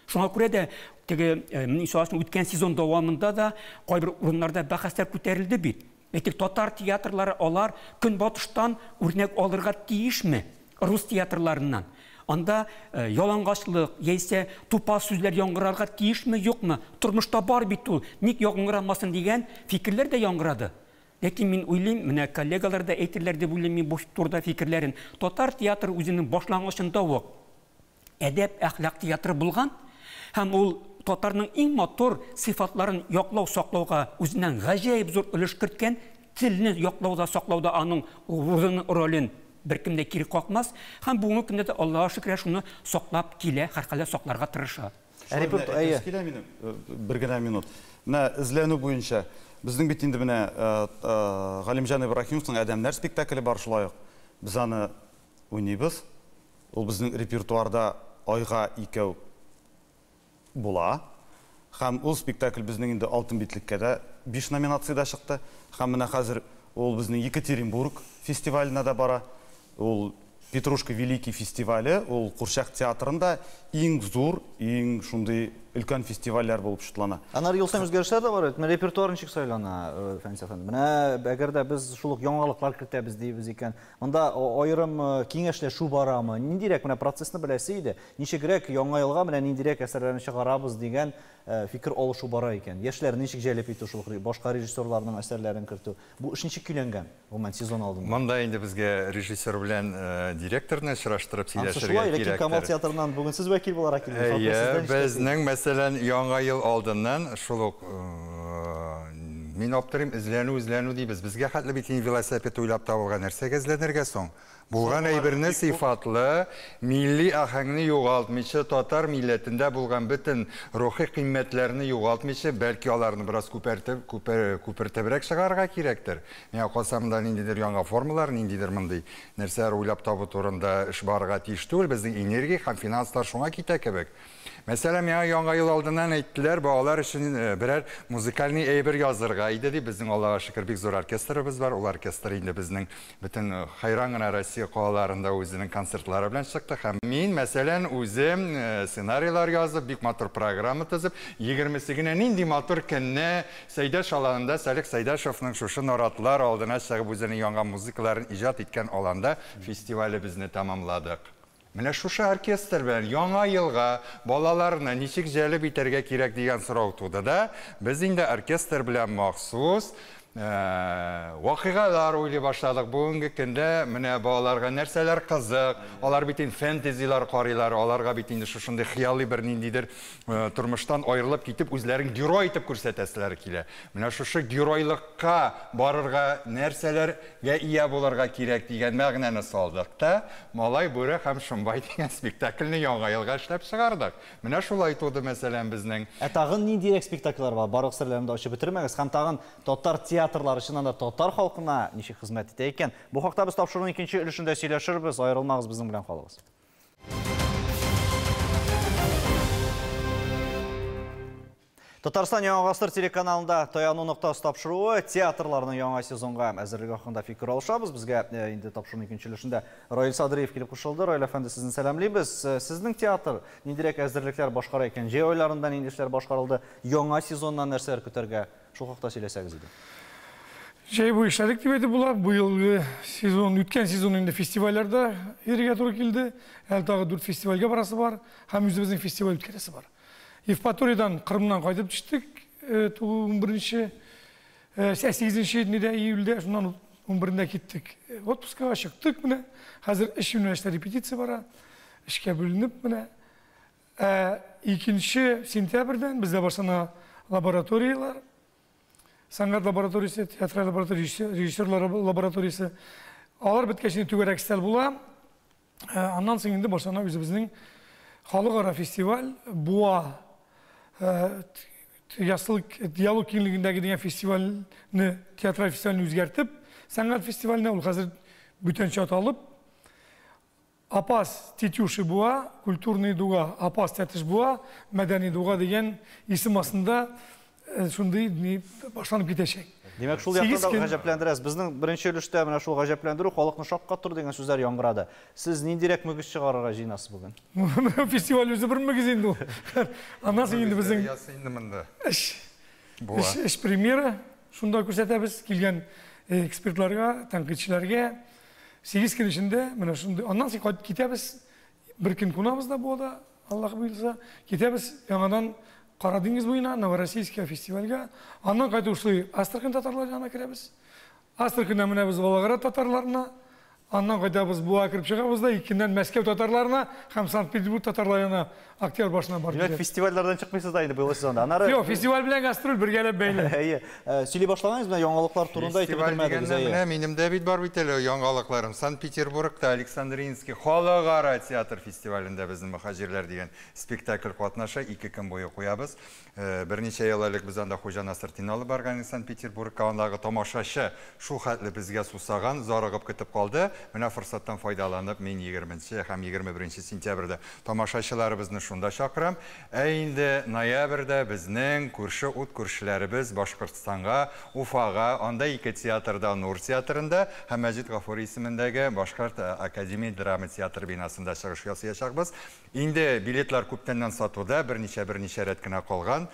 Шуңа күрә дә теге мисал өчен үткән сезон дәвамында да кайбер урыннарда бәхәсләр күтәрелде бит. Әйтик, татар театрлары алар көнбатыштан үрнәк алырга тиешме? Рус театрларыннан. Анда ялангачлык яисә тупас сүзләр яңгырарга тиешме, юкмы? Тормышта бар бит ул, ник яңгырамасын дигән фикерләр дә яңгырады. Ләкин мин уйлыйм, менә коллегалар да әйтерләр дип уйлыйм мин бу турыда фикерләрен. Татар театры үзенең башлангычында ук әдәп, әхлак театры булган һәм ул татарның иң матур сыйфатларын яклау, саклауга үзеннән гаҗәеп зур өлеш керткән, телне яклауда, саклауда аның урынын, ролен беркем дә кире какмас һәм бүгенге көндә дә Аллаһка шөкер шуны саклап килә, һәрхәлдә сакларга тырыша. Әйтәсе килә минем бер генә минут. Менә эзләнү буенча безнең бит инде менә Галимҗан Ибраһимовның Адәмнәр спектакле бар шулай ук. Без аны уйныйбыз. Ул безнең репертуарда айга икәү була. Һәм ул спектакль безнең инде алтын битлеккә дә 5 номинациядә чыкты. Һәм менә хәзер ул безнең Екатеринбург фестиваленә дә бара. Ул Петрушка Великий фестивале, ул Курчак театрында иң зур, иң шундый өлкән фестивальләр булып шутлана. Аннары ел саен үзгәрешләр дә бар бит. Менә репертуар ничек сайлана, Фәнис әфәнде? Менә әгәр дә без шул ук яңалыклар кертәбез дибез икән, монда аерым киңәшләшү барамы? Ниндирәк менә процессны беләсе иде. Ничегрәк яңа елга менә ниндирәк әсәрләрне чыгарабыз дигән фикер алышу бара икән? Яшьләрне ничек җәлеп итү, шул ук башка режиссерларның әсәрләрен кертү? Бу эш ничек көйләнгән, гомумән, сезон алдыннан? Монда инде безгә режиссер белән директорны очраштырып Анысы сөйләшергә шулай, ләкин Камал кирәктер. театрыннан бүген сез вәкил буларак килдегез. Шуңа күрә Әйе, сездән ишетәсе безнең, мәсәлән, Яңа ел алдыннан шул ук мин аптырыйм, эзләнү, эзләнү дибез. Безгә хәтле бит инде велосипед уйлап табылган. Нәрсәгә эзләнергә соң? Булган әйберне сыйфатлы, милли аһәңне югалтмыйча, татар милләтендә булган бөтен рухи кыйммәтләрне югалтмыйча, бәлки аларны бераз күпертеп, күпертебрәк чыгарырга кирәктер. Миңа калса, монда ниндидер яңа формалар, ниндидер мондый нәрсәләр уйлап табу турында эш барырга тиеш түгел. Безнең энергия һәм финанслар шуңа китә кебек. Мәсәлән, миңа Яңа ел алдыннан әйттеләр, балалар өчен берәр музыкальный әйбер язырга иде дип. Безнең, Аллага шөкер, бик зур оркестрыбыз бар. Ул оркестр инде безнең бөтен хайран гына Россия калаларында үзенең концертлары белән чыкты. Һәм мин, мәсәлән, үзем сценарийлар язып, бик матур программа төзеп, 20-се генә нинди матур көнне Сәйдәш аланында Сәлих Сәйдәшевның шушы наратлар алдына чыгып үзенең яңа музыкаларын иҗат иткән аланда фестивалебезне тәмамладык. Менә шушы оркестр белән Яңа елга балаларны ничек җәлеп итәргә кирәк дигән сорау туды да, без инде оркестр белән махсус вакыйгалар уйлый башладык. Бүгенге көндә менә балаларга нәрсәләр кызык, алар бит инде фэнтезилар карыйлар, аларга бит инде шушындый хыялый бер ниндидер тормыштан аерылып китеп үзләрен герой итеп күрсәтәселәре килә. Менә шушы геройлыкка барырга нәрсәләргә ия булырга кирәк дигән мәгънәне салдык та, Малай, бүре һәм Шомбай дигән спектакльне Яңа елга эшләп чыгардык. Менә шулай туды, мәсәлән, безнең. Ә тагын ниндирәк спектакльләр бар? Барлык серләрне дә ачып бетермәгез. Һәм тагын татар театрлары чыннан да татар халкына ничек хезмәт итә икән? Бу хакта без тапшыруның икенче өлешендә сөйләшербез. Аерылмагыз, безнең белән калыгыз. Татарстан Яңа Гасыр телеканалында Таяну ноктасы тапшыруы театрларның яңа сезонга әзерлеге хакында фикер алышабыз. Безгә инде тапшыруның икенче өлешендә Раил Садриев килеп кушылды. Раил әфәнде, сезне сәламлибез. Сезнең театр ниндирәк әзерлекләр башкара икән? Җәй айларында нинди эшләр башкарылды? Яңа сезоннан нәрсәләр көтәргә? Шул хакта сөйләсәгез иде. Җәй буе эшләдек дип әйтеп була. Бу елгы сезон, үткән сезон инде фестивальләрдә йөрергә туры килде. Әле тагы 4 фестивальгә барасы бар һәм үзебезнең фестиваль үткәрәсе бар. Евпаториядан, Кырымнан кайтып төштек, 11-нче, 8-нче нидә, июльдә, шуннан 11-ндә киттек. Отпускага чыктык менә. Хәзер өч юнәлештә репетиция бара. Эшкә бүленеп менә. 2 сентябрьдән бездә башлана лабораторияләр. Сәнгать лабораториясе, театраль лабораториясе, режиссерлар лабораториясе. Алар беткәч инде түгәрәк өстәл була. Аннан соң инде башлана үзебезнең халыкара фестиваль, Буа яссылык диалог киңлегендәге дигән фестивальне, театраль фестивальне үзгәртеп, сәнгать фестиваленә ул хәзер бүтәнчә аталып, Апас Тетюши Буа, культурный дуга, Апас Тәтеш Буа, мәдәни дуга дигән исем астында шундый ни башланып китәчәк. Димәк, шул яктан да гаҗәпләндерәсез. Безнең беренче өлештә менә шул гаҗәпләндерү, халыкны шаккатыру дигән сүзләр яңгырады. Сез ниндирәк мөгез чыгарырга җыенасыз бүген? Фестиваль үзе бер мөгез инде ул. Аннан соң инде безнең эш премьера шунда күрсәтәбез килгән экспертларга, тәнкыйтьчеләргә. 8 көн эчендә менә шундый. Аннан соң кайтып китәбез. Бер көн кунабыз да Буада, Аллаһ боерса. Китәбез яңадан Кара диңгез буена, Новороссийская фестивальгә. Аннан кайту шулай Астрахань татарлары янына керәбез. Астраханьнан менәбез Волгоград татарларына. Аннан кайтабыз Буа кереп чыгабыз да, икеннән Мәскәү татарларына һәм Санкт-Петербург татарлары янына октябрь башына барып Димәк, китәбез. фестивальләрдән чыкмыйсыз да инде быелгы сезонда. Аннары Юк, фестиваль белән гастроль бергәләп бәйле. Әйе. Сөйли башлаганыгыз менә яңалыклар турында әйтеп Фестиваль бетермәдегез, дигәннән әйе. менә минем дә бит бар бит әле яңалыкларым. Санкт-Петербургта Александринский халыкара театр фестивалендә безнең Мөхаҗирләр дигән спектакль катнаша, 2 көн буе куябыз. Берничә ел элек без анда Хуҗа Насретдин алып барган идек Санкт-Петербургка. Андагы тамашачы шул хәтле безгә сусаган, зарыгып көтеп калды. Менә форсаттан файдаланып, мин 20 һәм 21 сентябрьдә тамашачыларыбызны шунда чакырам. Ә инде ноябрьдә безнең күрше ут күршеләребез Башкортстанга, Уфага, анда ике театрда, Нур театрында һәм Мәҗит Гафури исемендәге Башкорт академия драма театры бинасында чыгыш ясаячакбыз. Инде билетлар күптәннән сатуда, берничә-берничә рәт кенә калган.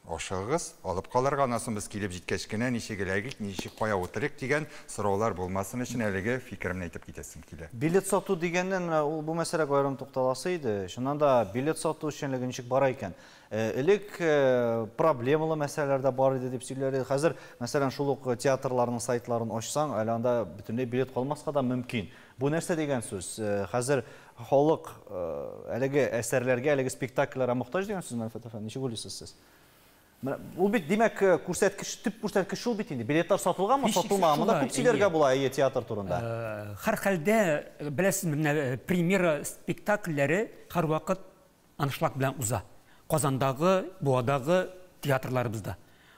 Ашыгыгыз, алып калырга, аннан соң без килеп җиткәч кенә ничек эләгик, ничек кая утырыйк дигән сораулар булмасын өчен әлеге фикеремне әйтеп китәсем килә. Билет сату дигәннән, менә ул бу мәсьәләгә аерым тукталасы иде. Чыннан да билет сату эшчәнлеге ничек бара икән? Элек проблемалы мәсьәләләр дә бар иде дип сөйләр иде. Хәзер, мәсәлән, шул ук театрларның сайтларын ачсаң, әле анда бөтенләй билет калмаска да мөмкин. Бу нәрсә дигән сүз? Хәзер халык әлеге әсәрләргә, әлеге спектакльләргә мохтаҗ дигән сүз, Мәлфәт әфәнде, ничек уйлыйсыз сез? Менә ул бит, димәк, күрсәткеч, төп күрсәткеч шул бит инде. Билетлар сатылганмы, сатылмаганмы? Монда күп сөйләргә була, әйе, театр турында. Һәрхәлдә, беләсезме, менә премьера спектакльләре һәрвакыт аншлаг белән уза. Казандагы, Буадагы театрларыбызда.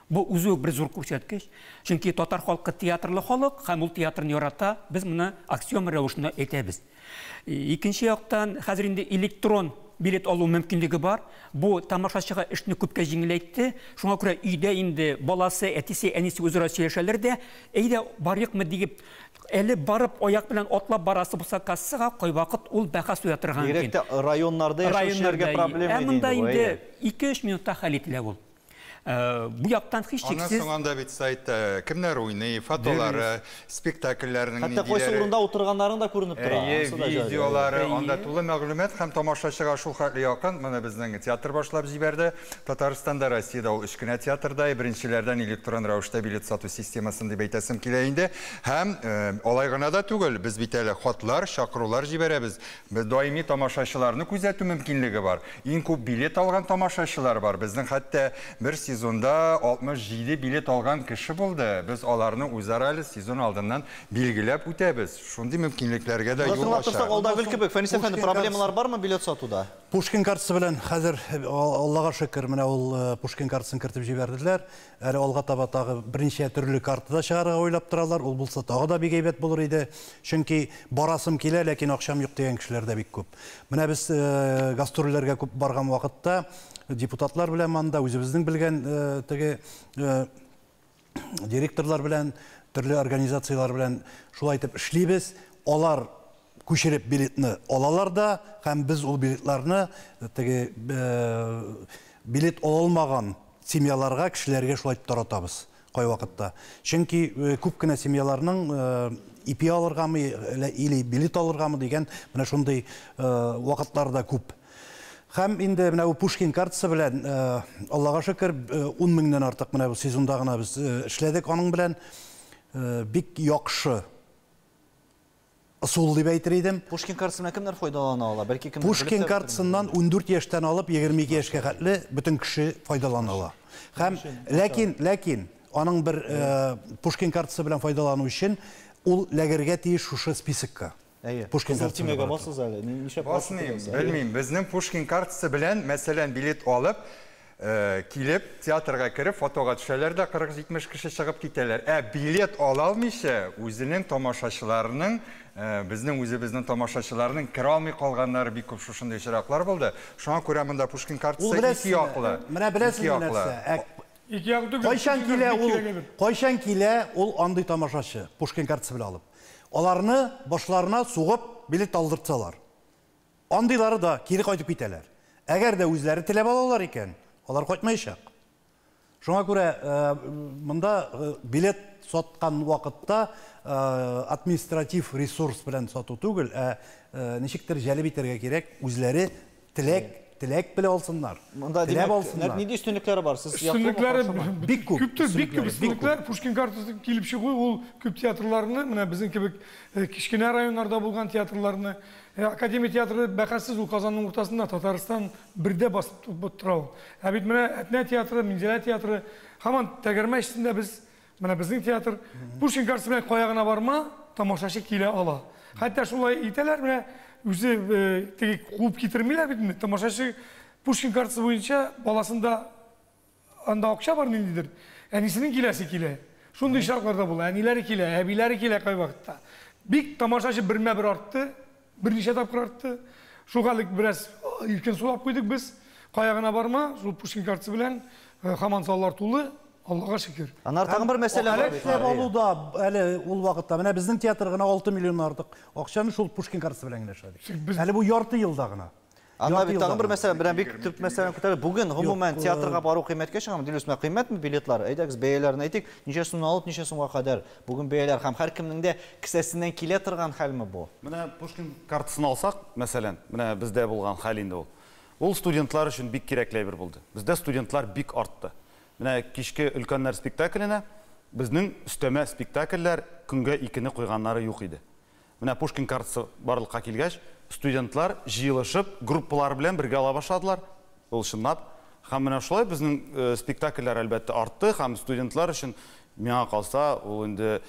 Бу үзе үк бер зур күрсәткеч. Чөнки татар халкы театрлы халык һәм ул театрны ярата. Без моны аксиома рәвешендә әйтәбез. Икенче яктан, хәзер инде электрон билет алу мөмкинлеге бар. Бу тамашачыга эшне күпкә җиңеләйтте. Шуңа күрә өйдә инде баласы, әтисе, әнисе үзара сөйләшәләр дә, әйдә барыйкмы диеп, әле барып аяк белән атлап барасы булса кассага, кайвакыт ул бәхәс уятырга мөмкин. Бигрәк тә районнарда яшәүчеләргә проблема иде инде бу. Ә монда инде 2-3 минутта хәл ителә ул. Бу яктан һичшиксез. Аннан соң анда бит сайтта кемнәр уйный, фотолары, спектакльләрнең ниндиләре. Хәтта кайсы урында утырганнарың да күренеп тора. Әйе, видеолары, анда тулы мәгълүмат һәм тамашачыга шул хәтле якын. Моны безнең театр башлап җибәрде. Татарстанда, Россиядә ул өч кенә театрда, беренчеләрдән электрон рәвештә билет сату системасын дип әйтәсем килә инде. Һәм алай гына да түгел, без бит әле хатлар, чакырулар җибәрәбез. Без даими тамашачыларны күзәтү мөмкинлеге бар. Иң күп билет алган тамашачылар бар. Безнең хәтта бер сезонда 67 билет алган кеше булды. Без аларны үзара әле сезон алдыннан билгеләп үтәбез. Шундый мөмкинлекләргә дә юл ача. Тыңлап торсак, алда гөл кебек. Фәнис әфәнде, проблемалар бармы билет сатуда? Пушкин картасы белән хәзер, Аллага шөкер, менә ул Пушкин картасын кертеп җибәрделәр. Әле алга таба тагы берничә төрле карта да чыгарырга уйлап торалар. Ул булса тагы да бик әйбәт булыр иде. Чөнки барасым килә, ләкин акчам юк дигән кешеләр дә бик күп. Менә без гастрольләргә күп барган вакытта депутатлар белән монда үзебезнең белгән теге директорлар белән, төрле организацияләр белән шулай итеп эшлибез. Алар күчереп билетны алалар да, һәм без ул билетларны теге билет ала алмаган семьяларга, кешеләргә шулай итеп таратабыз кайвакытта. Чөнки күп кенә семьяларның ипи алыргамы или билет алыргамы дигән менә шундый вакытлар да күп. Һәм инде менә бу Пушкин картасы белән, Аллага шөкер, 10 меңнән артык менә бу сезонда гына без эшләдек аның белән. Бик яхшы ысул дип әйтер идем. Пушкин картасыннан кемнәр файдалана ала? Бәлки кемдер Пушкин картасыннан 14 яшьтән алып 22 яшькә хәтле бөтен кеше файдалана ала. Һәм ләкин, ләкин аның бер Пушкин картасы белән файдалану өчен ул ләгергә тиеш шушы списокка. Әйе. Пушкин Кызыл картасы төймәгә белән басыгыз әле. Нишләп Басмыйм, белмим. Безнең Пушкин картасы белән, мәсәлән, билет алып, килеп, театрга кереп, фотога төшәләр дә 40-70 кеше чыгып китәләр. Ә билет ала алмыйча, үзенең тамашачыларының, безнең үзебезнең тамашачыларның керә алмый калганнары бик күп шушындый очраклар булды. Шуңа күрә монда Пушкин картасы ике яклы. Менә беләсезме нәрсә? Ике яклы түгел. Кайчан килә ул, кайчан килә ул андый тамашачы Пушкин картасы белән алып? Аларны башларына сугып билет алдыртсалар. Андыйлары да кире кайтып китәләр. Әгәр дә үзләре теләп алалар икән, алар кайтмаячак. Шуңа күрә монда билет саткан вакытта административ ресурс белән сату түгел, ә ничектер җәлеп итәргә кирәк, үзләре теләк, теләк белән алсыннар. Монда Теләп димәк, алсыннар. нинди өстенлекләре бар? Сез яклымы, Өстенлекләре каршымы? Бик күп. Күптер, бик күп Өстенлекләре, бик күп. өстенлекләр. Пушкин картасы килеп чыгу, ул күп театрларны, менә безнең кебек кечкенә районнарда булган театрларны, Академия театры бәхәссез ул Казанның уртасында, Татарстан бердә басып тора ул. Ә бит менә Әтнә театры, Минзәлә театры, һаман тәгәрмәч өстендә без, менә безнең театр. Пушкин картасы белән кая гына барма, тамашачы килә ала. Хәтта шулай итәләр, менә үзе теге куып китермиләр бит инде. Тамашачы Пушкин картасы буенча баласында анда акча бар ниндидер, әнисенең киләсе килә. Шундый шартларда була, әниләре килә, әбиләре килә кайвакытта. Бик тамашачы бермә-бер артты, берничә тапкыр артты. Шуга элек бераз иркен сулап куйдык без. Кая гына барма, шул Пушкин картасы белән һаман заллар тулы, Аллага шөкер. Аннары тагын бер мәсьәлә бар бит. Эшләп алу да әле ул вакытта. Менә безнең театр гына 6 миллион артык акчаны шул Пушкин картасы белән генә эшләдек. Әле бу ярты елда гына. Анда бит тагын бер мәсьәлә, белән бик төп мәсьәләне күтәрде. Бүген гомумән театрга бару кыйммәткә чыгамы? Дилүс, менә кыйммәтме билетлар? Әйдәгез бәяләрен әйтик. Ничә сумнан алып, ничә сумга кадәр? Бүген бәяләр һәм һәркемнең дә кесәсеннән килә торган хәлме бу? Менә Пушкин картасын алсак, мәсәлән, менә бездә булган хәл инде ул. Ул студентлар өчен бик кирәкле әйбер булды. Бездә студентлар бик артты. Менә кичке өлкәннәр спектакленә безнең өстәмә спектакльләр көнгә икене куйганнары юк иде. Менә Пушкин картасы барлыкка килгәч, студентлар җыелышып, группалар белән бергә ала башладылар. Ул чынлап. Һәм менә шулай безнең спектакльләр әлбәттә артты, һәм студентлар өчен миңа калса, ул инде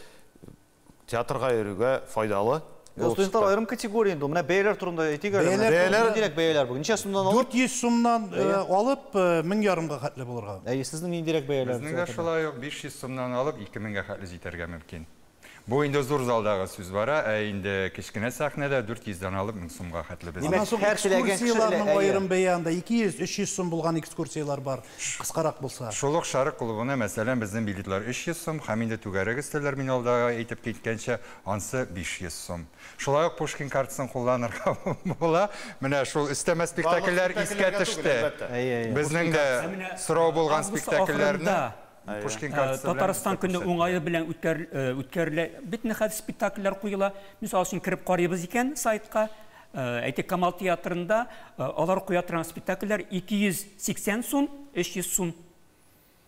театрга йөрүгә файдалы. Студентлар аерым категория инде. Менә бәяләр турында әйтик әле. Бәяләр ниндирәк бәяләр бүген? Ничә сумнан алып? 400 сумнан алып 1500 хәтле булырга. Әйе, сезнең ниндирәк бәяләр? Безнең дә шулай ук 500 сумнан алып 2000гә хәтле җитәргә мөмкин. Бу инде зур залдагы сүз бара, ә инде кечкенә сәхнәдә 400дән алып 1000 сумга хәтле безнең. Аннан соң экскурсияләрнең аерым бәя анда 200-300 сум булган экскурсияләр бар, кыскарак булса. Шул ук Шәрык клубына, мәсәлән, безнең билетлар 300 сум, һәм инде түгәрәк өстәлләр мин алда әйтеп киткәнчә, ансы 500 сум. Шулай ук Пушкин картасын кулланырга була. Менә шул өстәмә спектакльләр искә төште. Безнең дә сорау булган спектакльләрне Пушкин картасы белән Татарстан көне уңае белән үткәрелә. Бөтен хәл спектакльләр куела. Мисал өчен кереп карыйбыз икән сайтка, әйтик, Камал театрында алар куя торган спектакльләр 280 сум, 300 сум.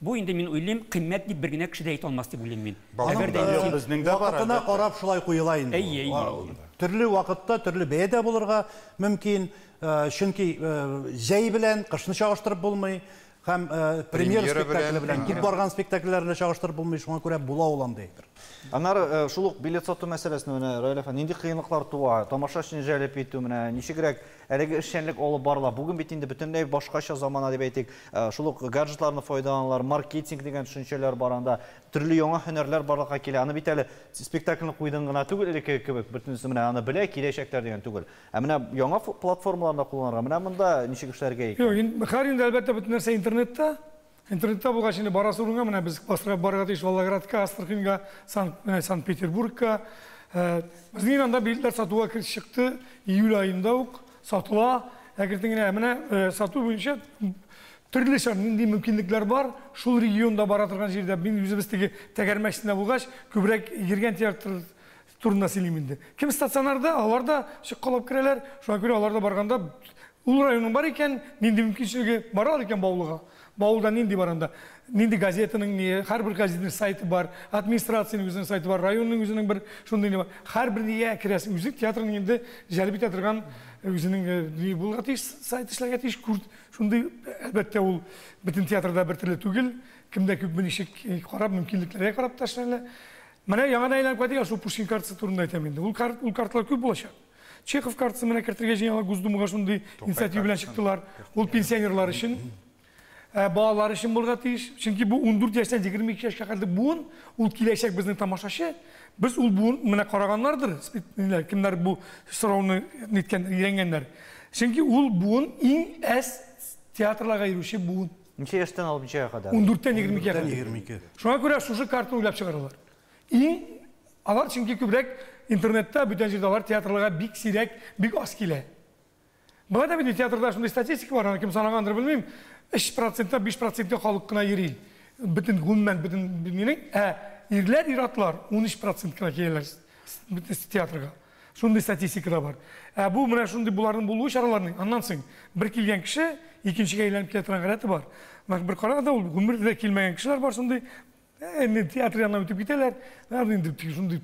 Бу инде мин уйлыйм, кыйммәт дип бер генә кеше дә әйтә алмас дип уйлыйм мин. Әгәр дә безнең дә бар. Вакытына карап шулай куела инде. Төрле вакытта төрле бәя дә булырга мөмкин, чөнки җәй белән кышны чагыштырып булмый. Һәм премьер спектакле белән кип барган спектакльләрне чагыштырып булмый, шуңа күрә була ул андый әйбер. Аннары шул ук билет сату мәсьәләсендә менә Раил әфәнде, нинди кыенлыклар туа? Тамашачыны җәлеп итү, менә ничегрәк әлеге эшчәнлек алып барыла? Бүген бит инде бөтенләй башкача замана дип әйтик. Шул ук гаджетларны файдаланалар, маркетинг дигән төшенчәләр бар анда, төрле яңа һөнәрләр барлыкка килә. Аны бит әле спектакльне куйдың гына түгел, элеккеге кебек, бөтенесе менә аны белә, киләчәкләр дигән түгел. Ә менә яңа платформаларны кулланырга, менә монда ничек эшләргә икән? Юк, хәзер инде әлбәттә бөтен нәрсә интернетта. Интернетта булгач инде барасы урынга, менә без барырга тиеш Волгоградка, Астраханьга, Санкт-Петербургка. Безнең анда билетлар сатуга кереп чыкты, июль аенда ук сатыла. Әкрен генә менә сату буенча төрле нинди мөмкинлекләр бар, шул регионда бара торган җирдә мин үзебез теге тәгәрмәчендә булгач, күбрәк йөргән театр турында сөйлим инде. Кем стационарда, алар да чыккалап керәләр. Шуңа күрә алар да барганда ул районның бар икән, нинди мөмкинчелеге баралар икән Баулыга. Баулда нинди бар анда? Нинди газетаның, һәрбер газетаның сайты бар, администрациянең үзенең сайты бар, районның үзенең бер шундый ни бар. Һәрбер нигә керәсең, үзе театрның инде җәлеп итә торган үзенең ни булырга тиеш, сайт эшләргә тиеш. Шундый, әлбәттә, ул бөтен театрда бер төрле түгел. Кемдә күпме ничек карап, мөмкинлекләргә карап та эшләнелә. Менә яңадан әйләнеп кайтыйк, шул Пушкин картасы турында әйтәм инде. Ул карталар күп булачак. Чехов картасы менә кертергә җыеналар, Госдумага шундый инициатива белән чыктылар. Ул пенсионерлар өчен, балалар өчен булырга тиеш. Чөнки бу 14 яшьтән 22 яшькә кадәр буын, ул киләчәк безнең тамашачы. Без ул буын менә караганнардыр, кемнәр бу сорауны ниткән, өйрәнгәннәр. Чөнки ул буын иң әз театрларга йөрүче буын. Ничә яшьтән алып ничәгә кадәр? 14-тән 22-гә кадәр. Шуңа күрә шушы картаны уйлап чыгаралар. Иң алар чөнки күбрәк интернетта, бүтән җирдә алар театрларга бик сирәк, бик аз килә. Болай да бит театрда шундый статистика бар, аны кем санагандыр белмим. 3%-та 5%-ка халык кына йөри. Бөтен гомумән, бөтен нинең, ә ирләр, ир-атлар 13% кына киләләр театрга. Шундый статистика да бар. Ә бу менә шундый буларның булуы чараларның. Аннан соң бер килгән кеше икенчегә әйләнеп килә торган гадәте бар. Бер караганда ул гомердә килмәгән кешеләр бар шундый. Инде театр янына үтеп китәләр. Инде шундый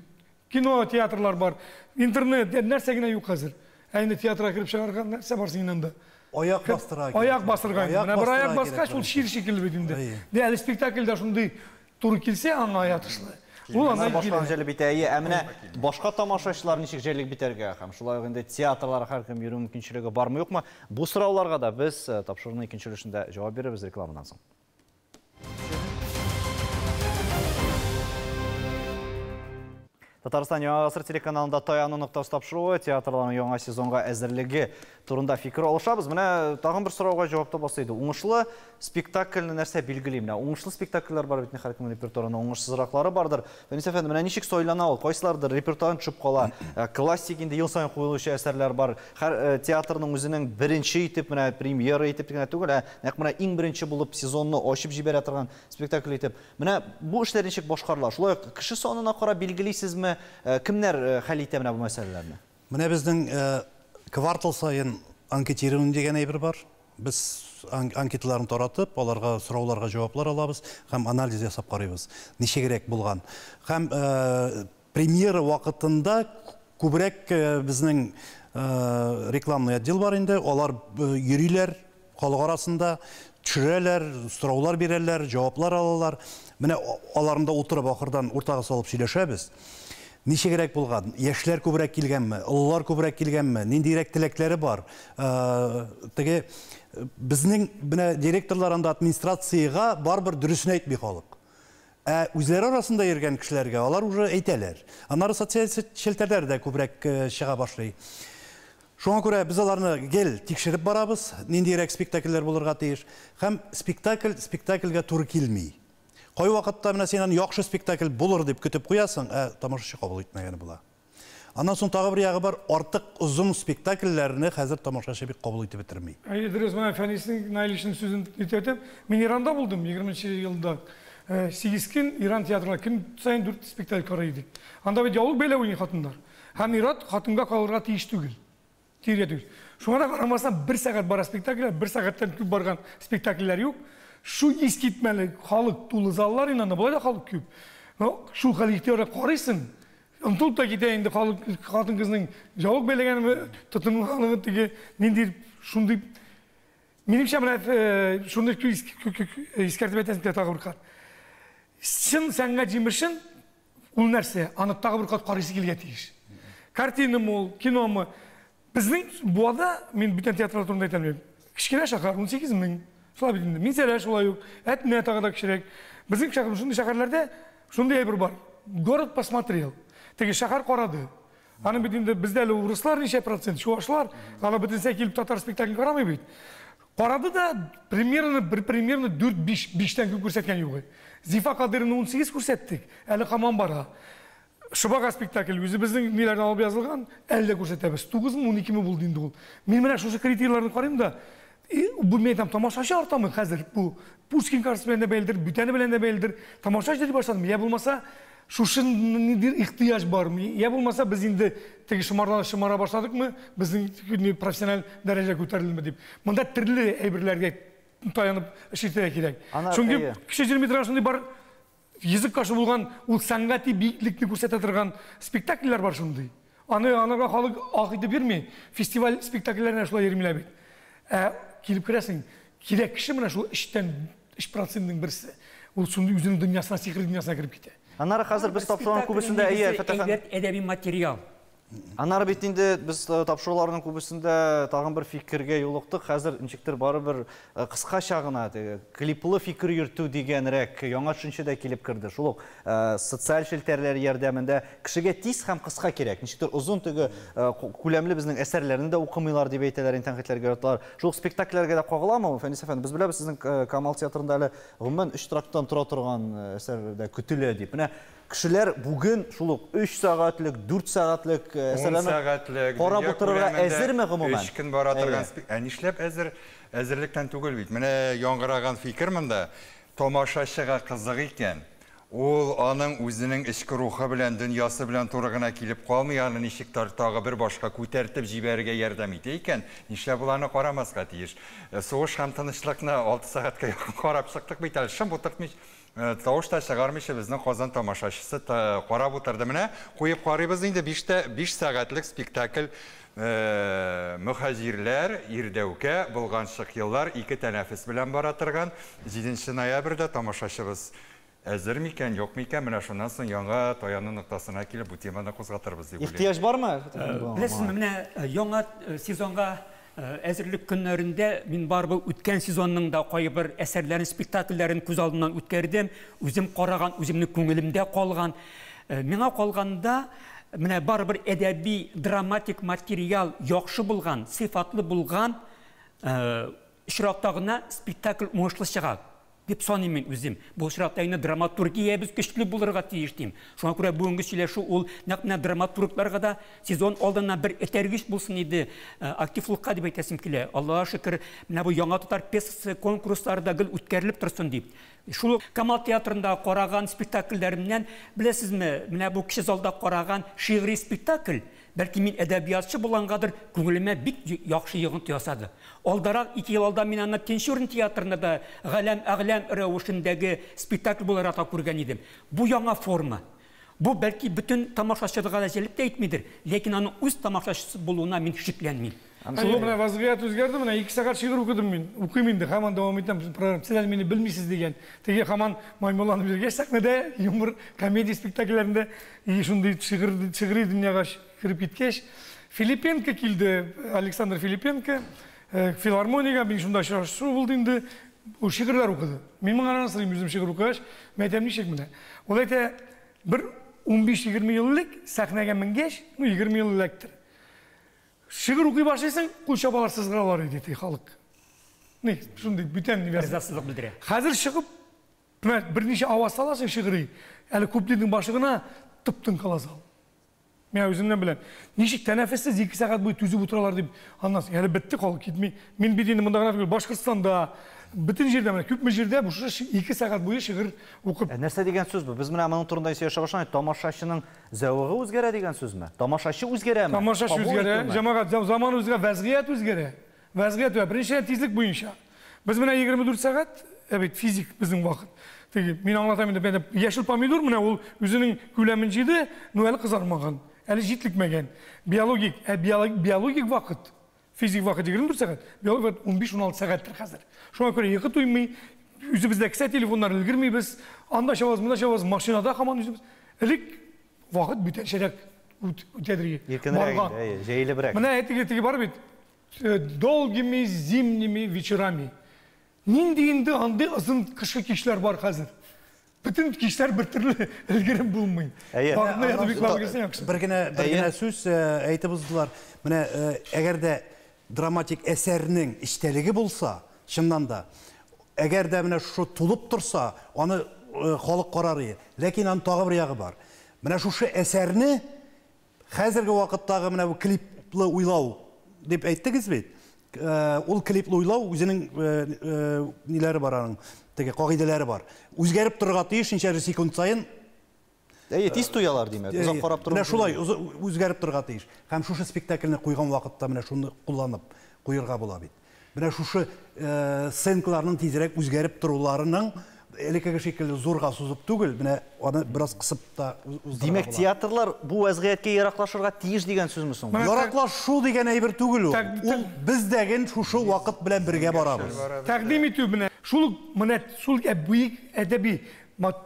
кино, театрлар бар, интернет, нәрсә генә юк хәзер. Ә инде театрга кереп чыгарга нәрсә бар синең анда? Аяк бастырга. Аяк бастырга. Менә бер аяк баскач, ул чир шикелле бит инде. Әле спектакльдә шундый туры килсә, аңа ятышлы. Ул анда башканы җәлеп итә. Ә менә башка тамашачылар ничек җәлеп итәргә һәм шулай ук инде театрларга һәркем йөрү мөмкинчелеге бармы юкмы? Бу сорауларга да без тапшыруның икенче өлешендә җавап бирербез рекламадан соң. Татарстан Яңа Гасыр телеканалында Таяну ноктасы тапшыруы, театрларның яңа сезонга әзерлеге турында фикер алышабыз. Менә тагын бер сорауга җавап табасы иде. Уңышлы спектакльне нәрсә билгели? Менә уңышлы спектакльләр бар бит һәркемнең репертуарында, уңышсызраклары бардыр. Фәнис әфәнде, менә ничек сайлана ул? Кайсылардыр репертуардан төшеп кала? Классик инде ел саен куелучы әсәрләр бар. Һәр театрның үзенең беренче итеп, менә премьера итеп генә түгел, ә нәкъ менә иң беренче булып сезонны ачып җибәрә торган спектакль итеп. Менә бу эшләр ничек башкарыла? Шулай ук кеше санына карап билгелисезме? Кемнәр хәл итә менә бу мәсьәләләрне? Менә безнең квартал саен анкетирование дигән әйбер бар. Без анкеталарны таратып, аларга сорауларга җаваплар алабыз һәм анализ ясап карыйбыз. Ничегрәк булган. Һәм премьера вакытында күбрәк безнең рекламный отдел бар инде. Алар йөриләр халык арасында, төшерәләр, сораулар бирәләр, җаваплар алалар. Менә аларында утырып ахырдан уртага салып сөйләшәбез. Ничегрәк булган? Яшьләр күбрәк килгәнме? Олылар күбрәк килгәнме? Ниндирәк теләкләре бар? Теге безнең менә директорлар анда администрациягә барыбер дөресен әйтми халык. Ә үзләре арасында йөргән кешеләргә алар уже әйтәләр. Аннары социаль челтәрләр дә күбрәк чыга башлый. Шуңа күрә без аларны гел тикшереп барабыз, ниндирәк спектакльләр булырга тиеш. Һәм спектакль спектакльгә туры килми. Кай вакытта менә син аны яхшы спектакль булыр дип көтеп куясың, ә тамашачы кабул итмәгәне була. Аннан соң тагы бер ягы бар, артык озын спектакльләрне хәзер тамашачы бик кабул итеп бетерми. Әйе, дөрес, менә Фәниснең Наилишнең сүзен әйтеп, мин Иранда булдым 20 елда. 8 көн Иран театрында көн саен 4 спектакль карый идек. Анда бит яулык бәйләп уйный хатыннар. Һәм ир-ат хатынга калырга тиеш түгел. Тиргә түгел. Шуңа да карамастан, бер сәгать бара спектакльләр, бер сәгатьтән күп барган спектакльләр юк. Шу искитмәле халык тулы заллар инде, анда болай да халык күп. Но шул хәл ихтыярда карыйсың, онытылып та китә инде халык, хатын-кызның яулык бәйләгәнме, тотынганлыгы теге нинди шундый. Минемчә, менә шуны искәртеп әйтәсем килә тагы бер кат. Чын сәнгать җимешен ул нәрсә, аны тагы бер кат карыйсы килергә тиеш. Картинамы ул, киномы? Безнең Буада, мин бүтән театрлар турында әйтә алмыйм. Кечкенә шәһәр, 18 мең. Шулай бит инде. Минзәлә шулай ук, Әтнә тагы да кечерәк. Безнең шәһәр, шундый шәһәрләрдә шундый әйбер бар. Город посмотрел. Теге шәһәр карады. Аның бит инде бездә әле урыслар ничә процент, чувашлар, аны бөтенесе килеп татар спектаклен карамый бит. Карады да премьераны бер премьераны 4-5, 5-тән күп күрсәткән юк. Зифа Кадыровны 18 күрсәттек, әле һаман бара. Шыбага спектакль үзебезнең ниләрдән алып язылган, әле дә күрсәтәбез. 9 мы, 12 мы булды инде ул. Мин менә шушы критерийларны карыйм да, бу мин әйтәм, тамашачы артамы хәзер? Бу Пушкин картасы белән дә бәйледер, бүтәне белән дә бәйледер. Тамашачы дип башладым. Я булмаса, шушы ниндидер ихтыяҗ бармы? Я булмаса, без инде теге шомардан шомара башладыкмы? Безнең профессиональ дәрәҗә күтәрелдеме дип. Монда төрле әйберләргә таянып эш итәргә кирәк. Чөнки кеше йөрми торган шундый бар язык кашы булган, ул сәнгати биеклекне күрсәтә торган спектакльләр бар шундый. Аны анарга халык ак итеп йөрми, фестиваль спектакльләренә шулай йөрмиләр бит. Ә килеп керәсең, кирәк кеше менә шул эштән 3%-ның берсе. Ул шундый үзенең дөньясына, сихри дөньясына кереп китә. Аннары хәзер без тапшыруның күбесендә әйе, Әлфәт әфәнде. Әдәби материал. Аннары бит инде без тапшыруларның күбесендә тагын бер фикергә юлыктык. Хәзер ничектер барыбер кыскача гына теге клиплы фикер йөртү дигәнрәк яңа төшенчә дә килеп керде. Шул ук социаль челтәрләр ярдәмендә кешегә тиз һәм кыска кирәк. Ничектер озын теге күләмле безнең әсәрләрне дә укымыйлар дип әйтәләр, тәнкыйтьләргә яраталар. Шул ук спектакльләргә дә кагыламы? Фәнис әфәнде, без беләбез, сезнең Камал театрында әле гомумән 3 трактан тора торган әсәр дә көтелә дип. Менә кешеләр бүген шул ук 3 сәгатьлек, 4 сәгатьлек әсәрләрне карап утырырга әзерме гомумән? 3 көн бара торган спектакль. Ә нишләп әзер? Әзерлектән түгел бит. Менә яңгыраган фикер монда тамашачыга кызык икән. Ул аның үзенең эчке рухы белән, дөньясы белән туры гына килеп калмый, аны ничек тагы бер башка күтәртеп җибәрергә ярдәм итә икән, нишләп ул аны карамаска тиеш? Сугыш һәм тынычлыкны 6 сәгатькә якын карап чыктык бит әле, шым утыртмый, тавыш та чыгармыйча безнең Казан тамашачысы карап утырды. Менә куеп карыйбыз инде 5 сәгатьлек спектакль. Мөхәҗирләр, Ирдәүкә, Болганчык еллар 2 тәнәфес белән бара торган 7 ноябрьдә тамашачыбыз әзер микән, юк микән, менә шуннан соң яңа таяну ноктасына килеп бу теманы кузгатырбыз дип уйлыйм. Ихтыяҗ бармы? Беләсезме, менә яңа сезонга әзерлек көннәрендә мин барыбер үткән сезонның да кайбер әсәрләрен, спектакльләрен күз алдымнан үткәрдем. Үзем караган, үземнең күңелемдә калган. Миңа калганда, менә барыбер әдәби драматик материал яхшы булган, сыйфатлы булган очракта гына спектакль уңышлы чыга дип саныйм мин үзем. Бу очракта инде драматургиябез көчле булырга тиеш дим. Шуңа күрә бүгенге сөйләшү ул нәкъ менә драматургларга да сезон алдыннан бер этәргеч булсын иде, активлыкка дип әйтәсем килә. Аллага шөкер, менә бу яңа татар пьесасы конкурслары да гел үткәрелеп торсын дип. Шул ук Камал театрында караган спектакльләремнән, беләсезме, менә бу кече залда караган шигъри спектакль, бәлки мин әдәбиятчы булгангадыр, күңелемә бик яхшы йогынты ясады. Алдарак, 2 ел алда мин аны Тинчурин театрында да Галәм әгъләм рәвешендәге спектакль буларак та күргән идем. Бу яңа форма. Бу бәлки бөтен тамашачыга да җәлеп тә итмидер, ләкин аның үз тамашачысы булуына мин шикләнмим. Шул менә вазгыять үзгәрде, менә 2 сәгать шигырь укыдым мин. Укыйм инде, һаман дәвам итәм программа. Сез әле мине белмисез дигән. Теге һаман маймылланып йөргәч сәхнәдә юмор, комедия спектакльләрендә и шундый шигырь, шигъри дөньяга кереп киткәч, Филипенко килде, Александр Филипенко, филармониягә, мин шунда очрашу булды инде. Ул шигырьләр укыды. Мин моңа сорыйм, үзем шигырь укыгач, мин әйтәм, ничек менә? Ул әйтә, бер 15-20 ел элек сәхнәгә менгәч, ну 20 ел электер. Шигырь укый башлыйсың, кул чабалар сызгыралар иде ди халык. Ни, шундый бүтән ни Ризасызлык белдерә. Хәзер чыгып, менә берничә аваз саласың шигъри, әле куплетның башы гына тып-тын кала зал. Мин үземнән беләм. Ничек тәнәфессез 2 сәгать буе түзеп утыралар дип, аннан соң әле бетте халык китми. Мин бит инде монда гына түгел, Башкортстанда, бөтен җирдә менә күпме җирдә бу шушы 2 сәгать буе шигырь укып. Нәрсә дигән сүз бу? Без менә моның турында сөйләшә башладык. Тамашачының зәвыгы үзгәрә дигән сүзме? Тамашачы үзгәрәме? Тамашачы үзгәрә, җәмәгать, заман үзгәрә, вәзгыять үзгәрә. Вәзгыять үзгәрә. Беренчедән тизлек буенча. Без менә 24 сәгать, бит физик безнең вакыт. Теге, мин аңлатам инде, менә яшел помидор менә ул үзенең күләмен җыйды, но әле кызармаган, әле җитлекмәгән. Биологик, биологик вакыт, физик вакыт 24 сәгать, биологик вакыт 15-16 сәгатьтер хәзер. Шуңа күрә йокы туймый, үзебездә кесә телефоннар өлгермибез, анда чабабыз, монда чабабыз, машинада һаман үзебез. Элек вакыт бүтәнчәрәк үтәдер. Иркенрәк инде, җәелебрәк. Менә теге бар бит, долгими зимними вечерами. Нинди инде андый озын кышкы кичләр бар хәзер. Бөтен кичләр бер төрле өлгереп булмый. Бер генә сүз әйтеп уздылар. Менә әгәр дә драматик әсәрнең эчтәлеге булса, чыннан да, әгәр дә менә шушы тулып торса, аны халык карар иде. Ләкин аның тагы бер ягы бар. Менә шушы әсәрне хәзерге вакыттагы менә бу клиплы уйлау дип әйттегез бит. Ул клиплы уйлау үзенең ниләре бар аның, теге кагыйдәләре бар. Үзгәреп торырга тиеш, ничә секунд саен. Әйе, тиз туялар димәк, озак карап тору. Менә шулай үзгәреп торырга тиеш. Һәм шушы спектакльне куйган вакытта менә шуны кулланып куярга була бит. Менә шушы сценкаларның тизрәк үзгәреп торуларының элеккеге шикелле зурга сузып түгел, менә аны бераз кысып та уздырырга. Димәк, театрлар бу вәзгыятькә яраклашырга тиеш дигән сүзме соң? Яраклашу дигән әйбер түгел ул. Ул бездәген шушы вакыт белән бергә барабыз. Тәкъдим итү менә шул менә шул бөек әдәби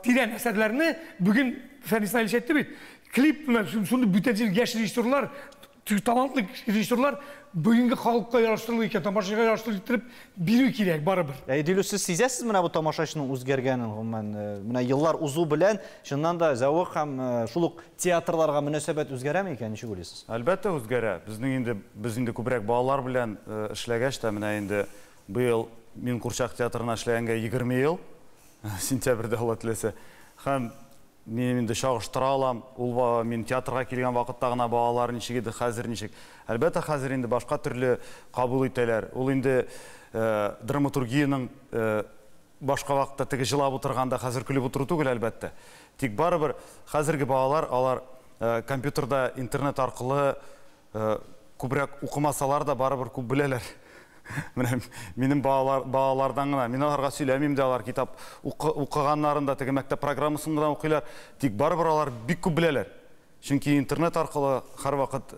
тирән әсәрләрне бүген Фәнис Наилевич әйтте бит. Клип менә шундый бүтән яшь режиссерлар, талантлы режиссерлар бүгенге халыкка яраштырылыр икән, тамашачыга яраштырып иттереп бирү кирәк барыбер. Дилүс, сез сизәсез менә бу тамашачының үзгәргәнен, гомумән, менә еллар узу белән чыннан да зәвык һәм шул ук театрларга мөнәсәбәт үзгәрәме икән, ничек уйлыйсыз? Әлбәттә үзгәрә. Безнең инде без инде күбрәк балалар белән эшләгәч тә, менә инде быел мин Курчак театрына эшләгәнгә 20 ел, сентябрьдә Алла теләсә. Һәм мин инде чагыштыра алам, ул мин театрга килгән вакытта гына балалар ничек иде, хәзер ничек. Әлбәттә, хәзер инде башка төрле кабул итәләр. Ул инде драматургиянең башка вакытта теге җылап утырганда хәзер көлеп утыру түгел, әлбәттә. Тик барыбер хәзерге балалар, алар компьютерда, интернет аркылы күбрәк укымасалар да барыбер күп беләләр. Менә минем балалардан гына, мин аларга сөйләмим дә, алар китап укыганнарын да теге мәктәп программасын гына укыйлар. Тик барыбер алар бик күп беләләр. Чөнки интернет аркылы һәрвакыт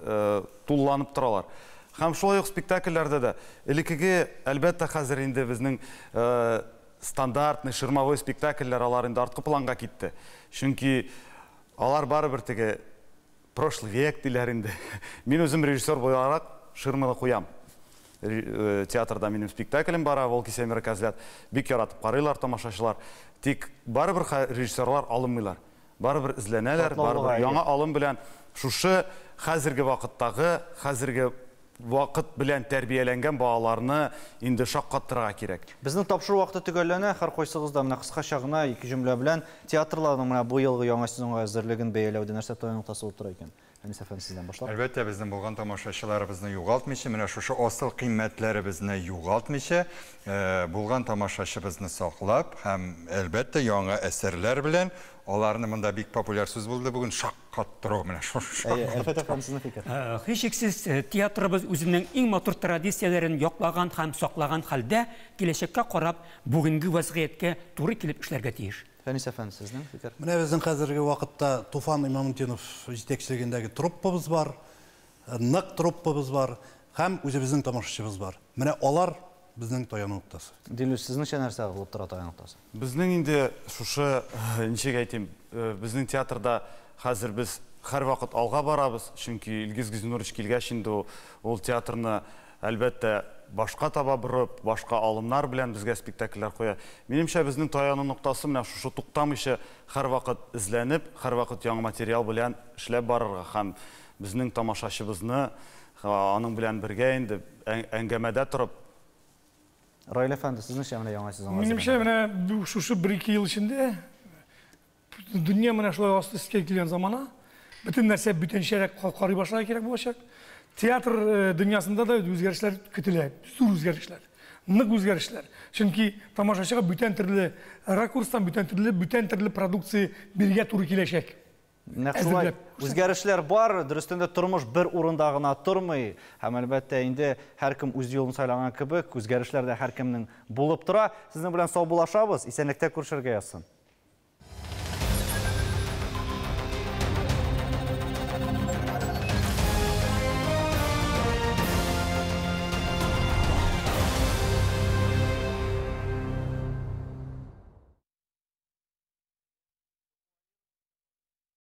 тулланып торалар. Һәм шулай ук спектакльләрдә дә элеккеге, әлбәттә, хәзер инде безнең стандартный ширмовой спектакльләр алар инде арткы планга китте. Чөнки алар барыбер теге прошлый век диләр инде. Мин үзем режиссер буларак ширманы куям. Театрда минем спектаклем бара, Волки семеро козлят. Бик яратып карыйлар тамашачылар. Тик барыбер режиссерлар алынмыйлар. Барыбер эзләнәләр, барыбер яңа алым белән шушы хәзерге вакыттагы, хәзерге вакыт белән тәрбияләнгән балаларны инде шаккаттырырга кирәк. Безнең тапшыру вакыты төгәлләнә, һәркайсыгыз да менә кыскача гына ике җөмлә белән театрларның менә бу елгы яңа сезонга әзерлеген бәяләүдә нәрсә таяну ноктасы булып тора икән? Әнис әфәнде, сездән башлап. Әлбәттә, безнең булган тамашачыларыбызны югалтмыйча, менә шушы асыл кыйммәтләребезне югалтмыйча, булган тамашачыбызны саклап һәм, әлбәттә, яңа әсәрләр белән аларны монда бик популяр сүз булды бүген шаккаттыру, менә шушы. Әйе, Әлфәт әфәнде, сезнең фикер. Һичшиксез, театрыбыз үзенең иң матур традицияләрен яклаган һәм саклаган хәлдә киләчәккә карап, бүгенге вәзгыятькә туры килеп эшләргә тиеш. Фәнис әфәнде, сезнең фикер? Менә безнең хәзерге вакытта Туфан Имамутдинов җитәкчелегендәге труппабыз бар, нык труппабыз бар һәм үзебезнең тамашачыбыз бар. Менә алар безнең таяну ноктасы. Дилүс, сезнеңчә нәрсә булып тора таяну ноктасы? Безнең инде шушы, ничек әйтим, безнең театрда хәзер без һәрвакыт алга барабыз, чөнки Илгиз Гизинурович килгәч инде ул театрны әлбәттә башка таба борып, башка алымнар белән безгә спектакльләр куя. Минемчә, безнең таяну ноктасы менә шушы туктамыйча һәрвакыт эзләнеп, һәрвакыт яңа материал белән эшләп барырга һәм безнең тамашачыбызны аның белән бергә инде әңгәмәдә торып. Раил әфәнде, сезнеңчә менә яңа сезонга? Минемчә, менә шушы 1-2 ел эчендә дөнья менә шулай асты өскә килгән замана, бөтен нәрсә бүтәнчәрәк карый башларга кирәк булачак. Театр дөньясында да үзгәрешләр көтелә, зур үзгәрешләр, нык үзгәрешләр. Чөнки тамашачыга бүтән төрле ракурстан, бүтән төрле продукция биргә туры киләчәк. Нәкъ шулай үзгәрешләр бар, дөрестән дә тормыш бер урында гына тормый. Һәм әлбәттә инде һәркем үз юлын сайлаган кебек, үзгәрешләр дә һәркемнең булып тора. Сезнең белән саубуллашабыз, исәнлектә күрешергә язсын.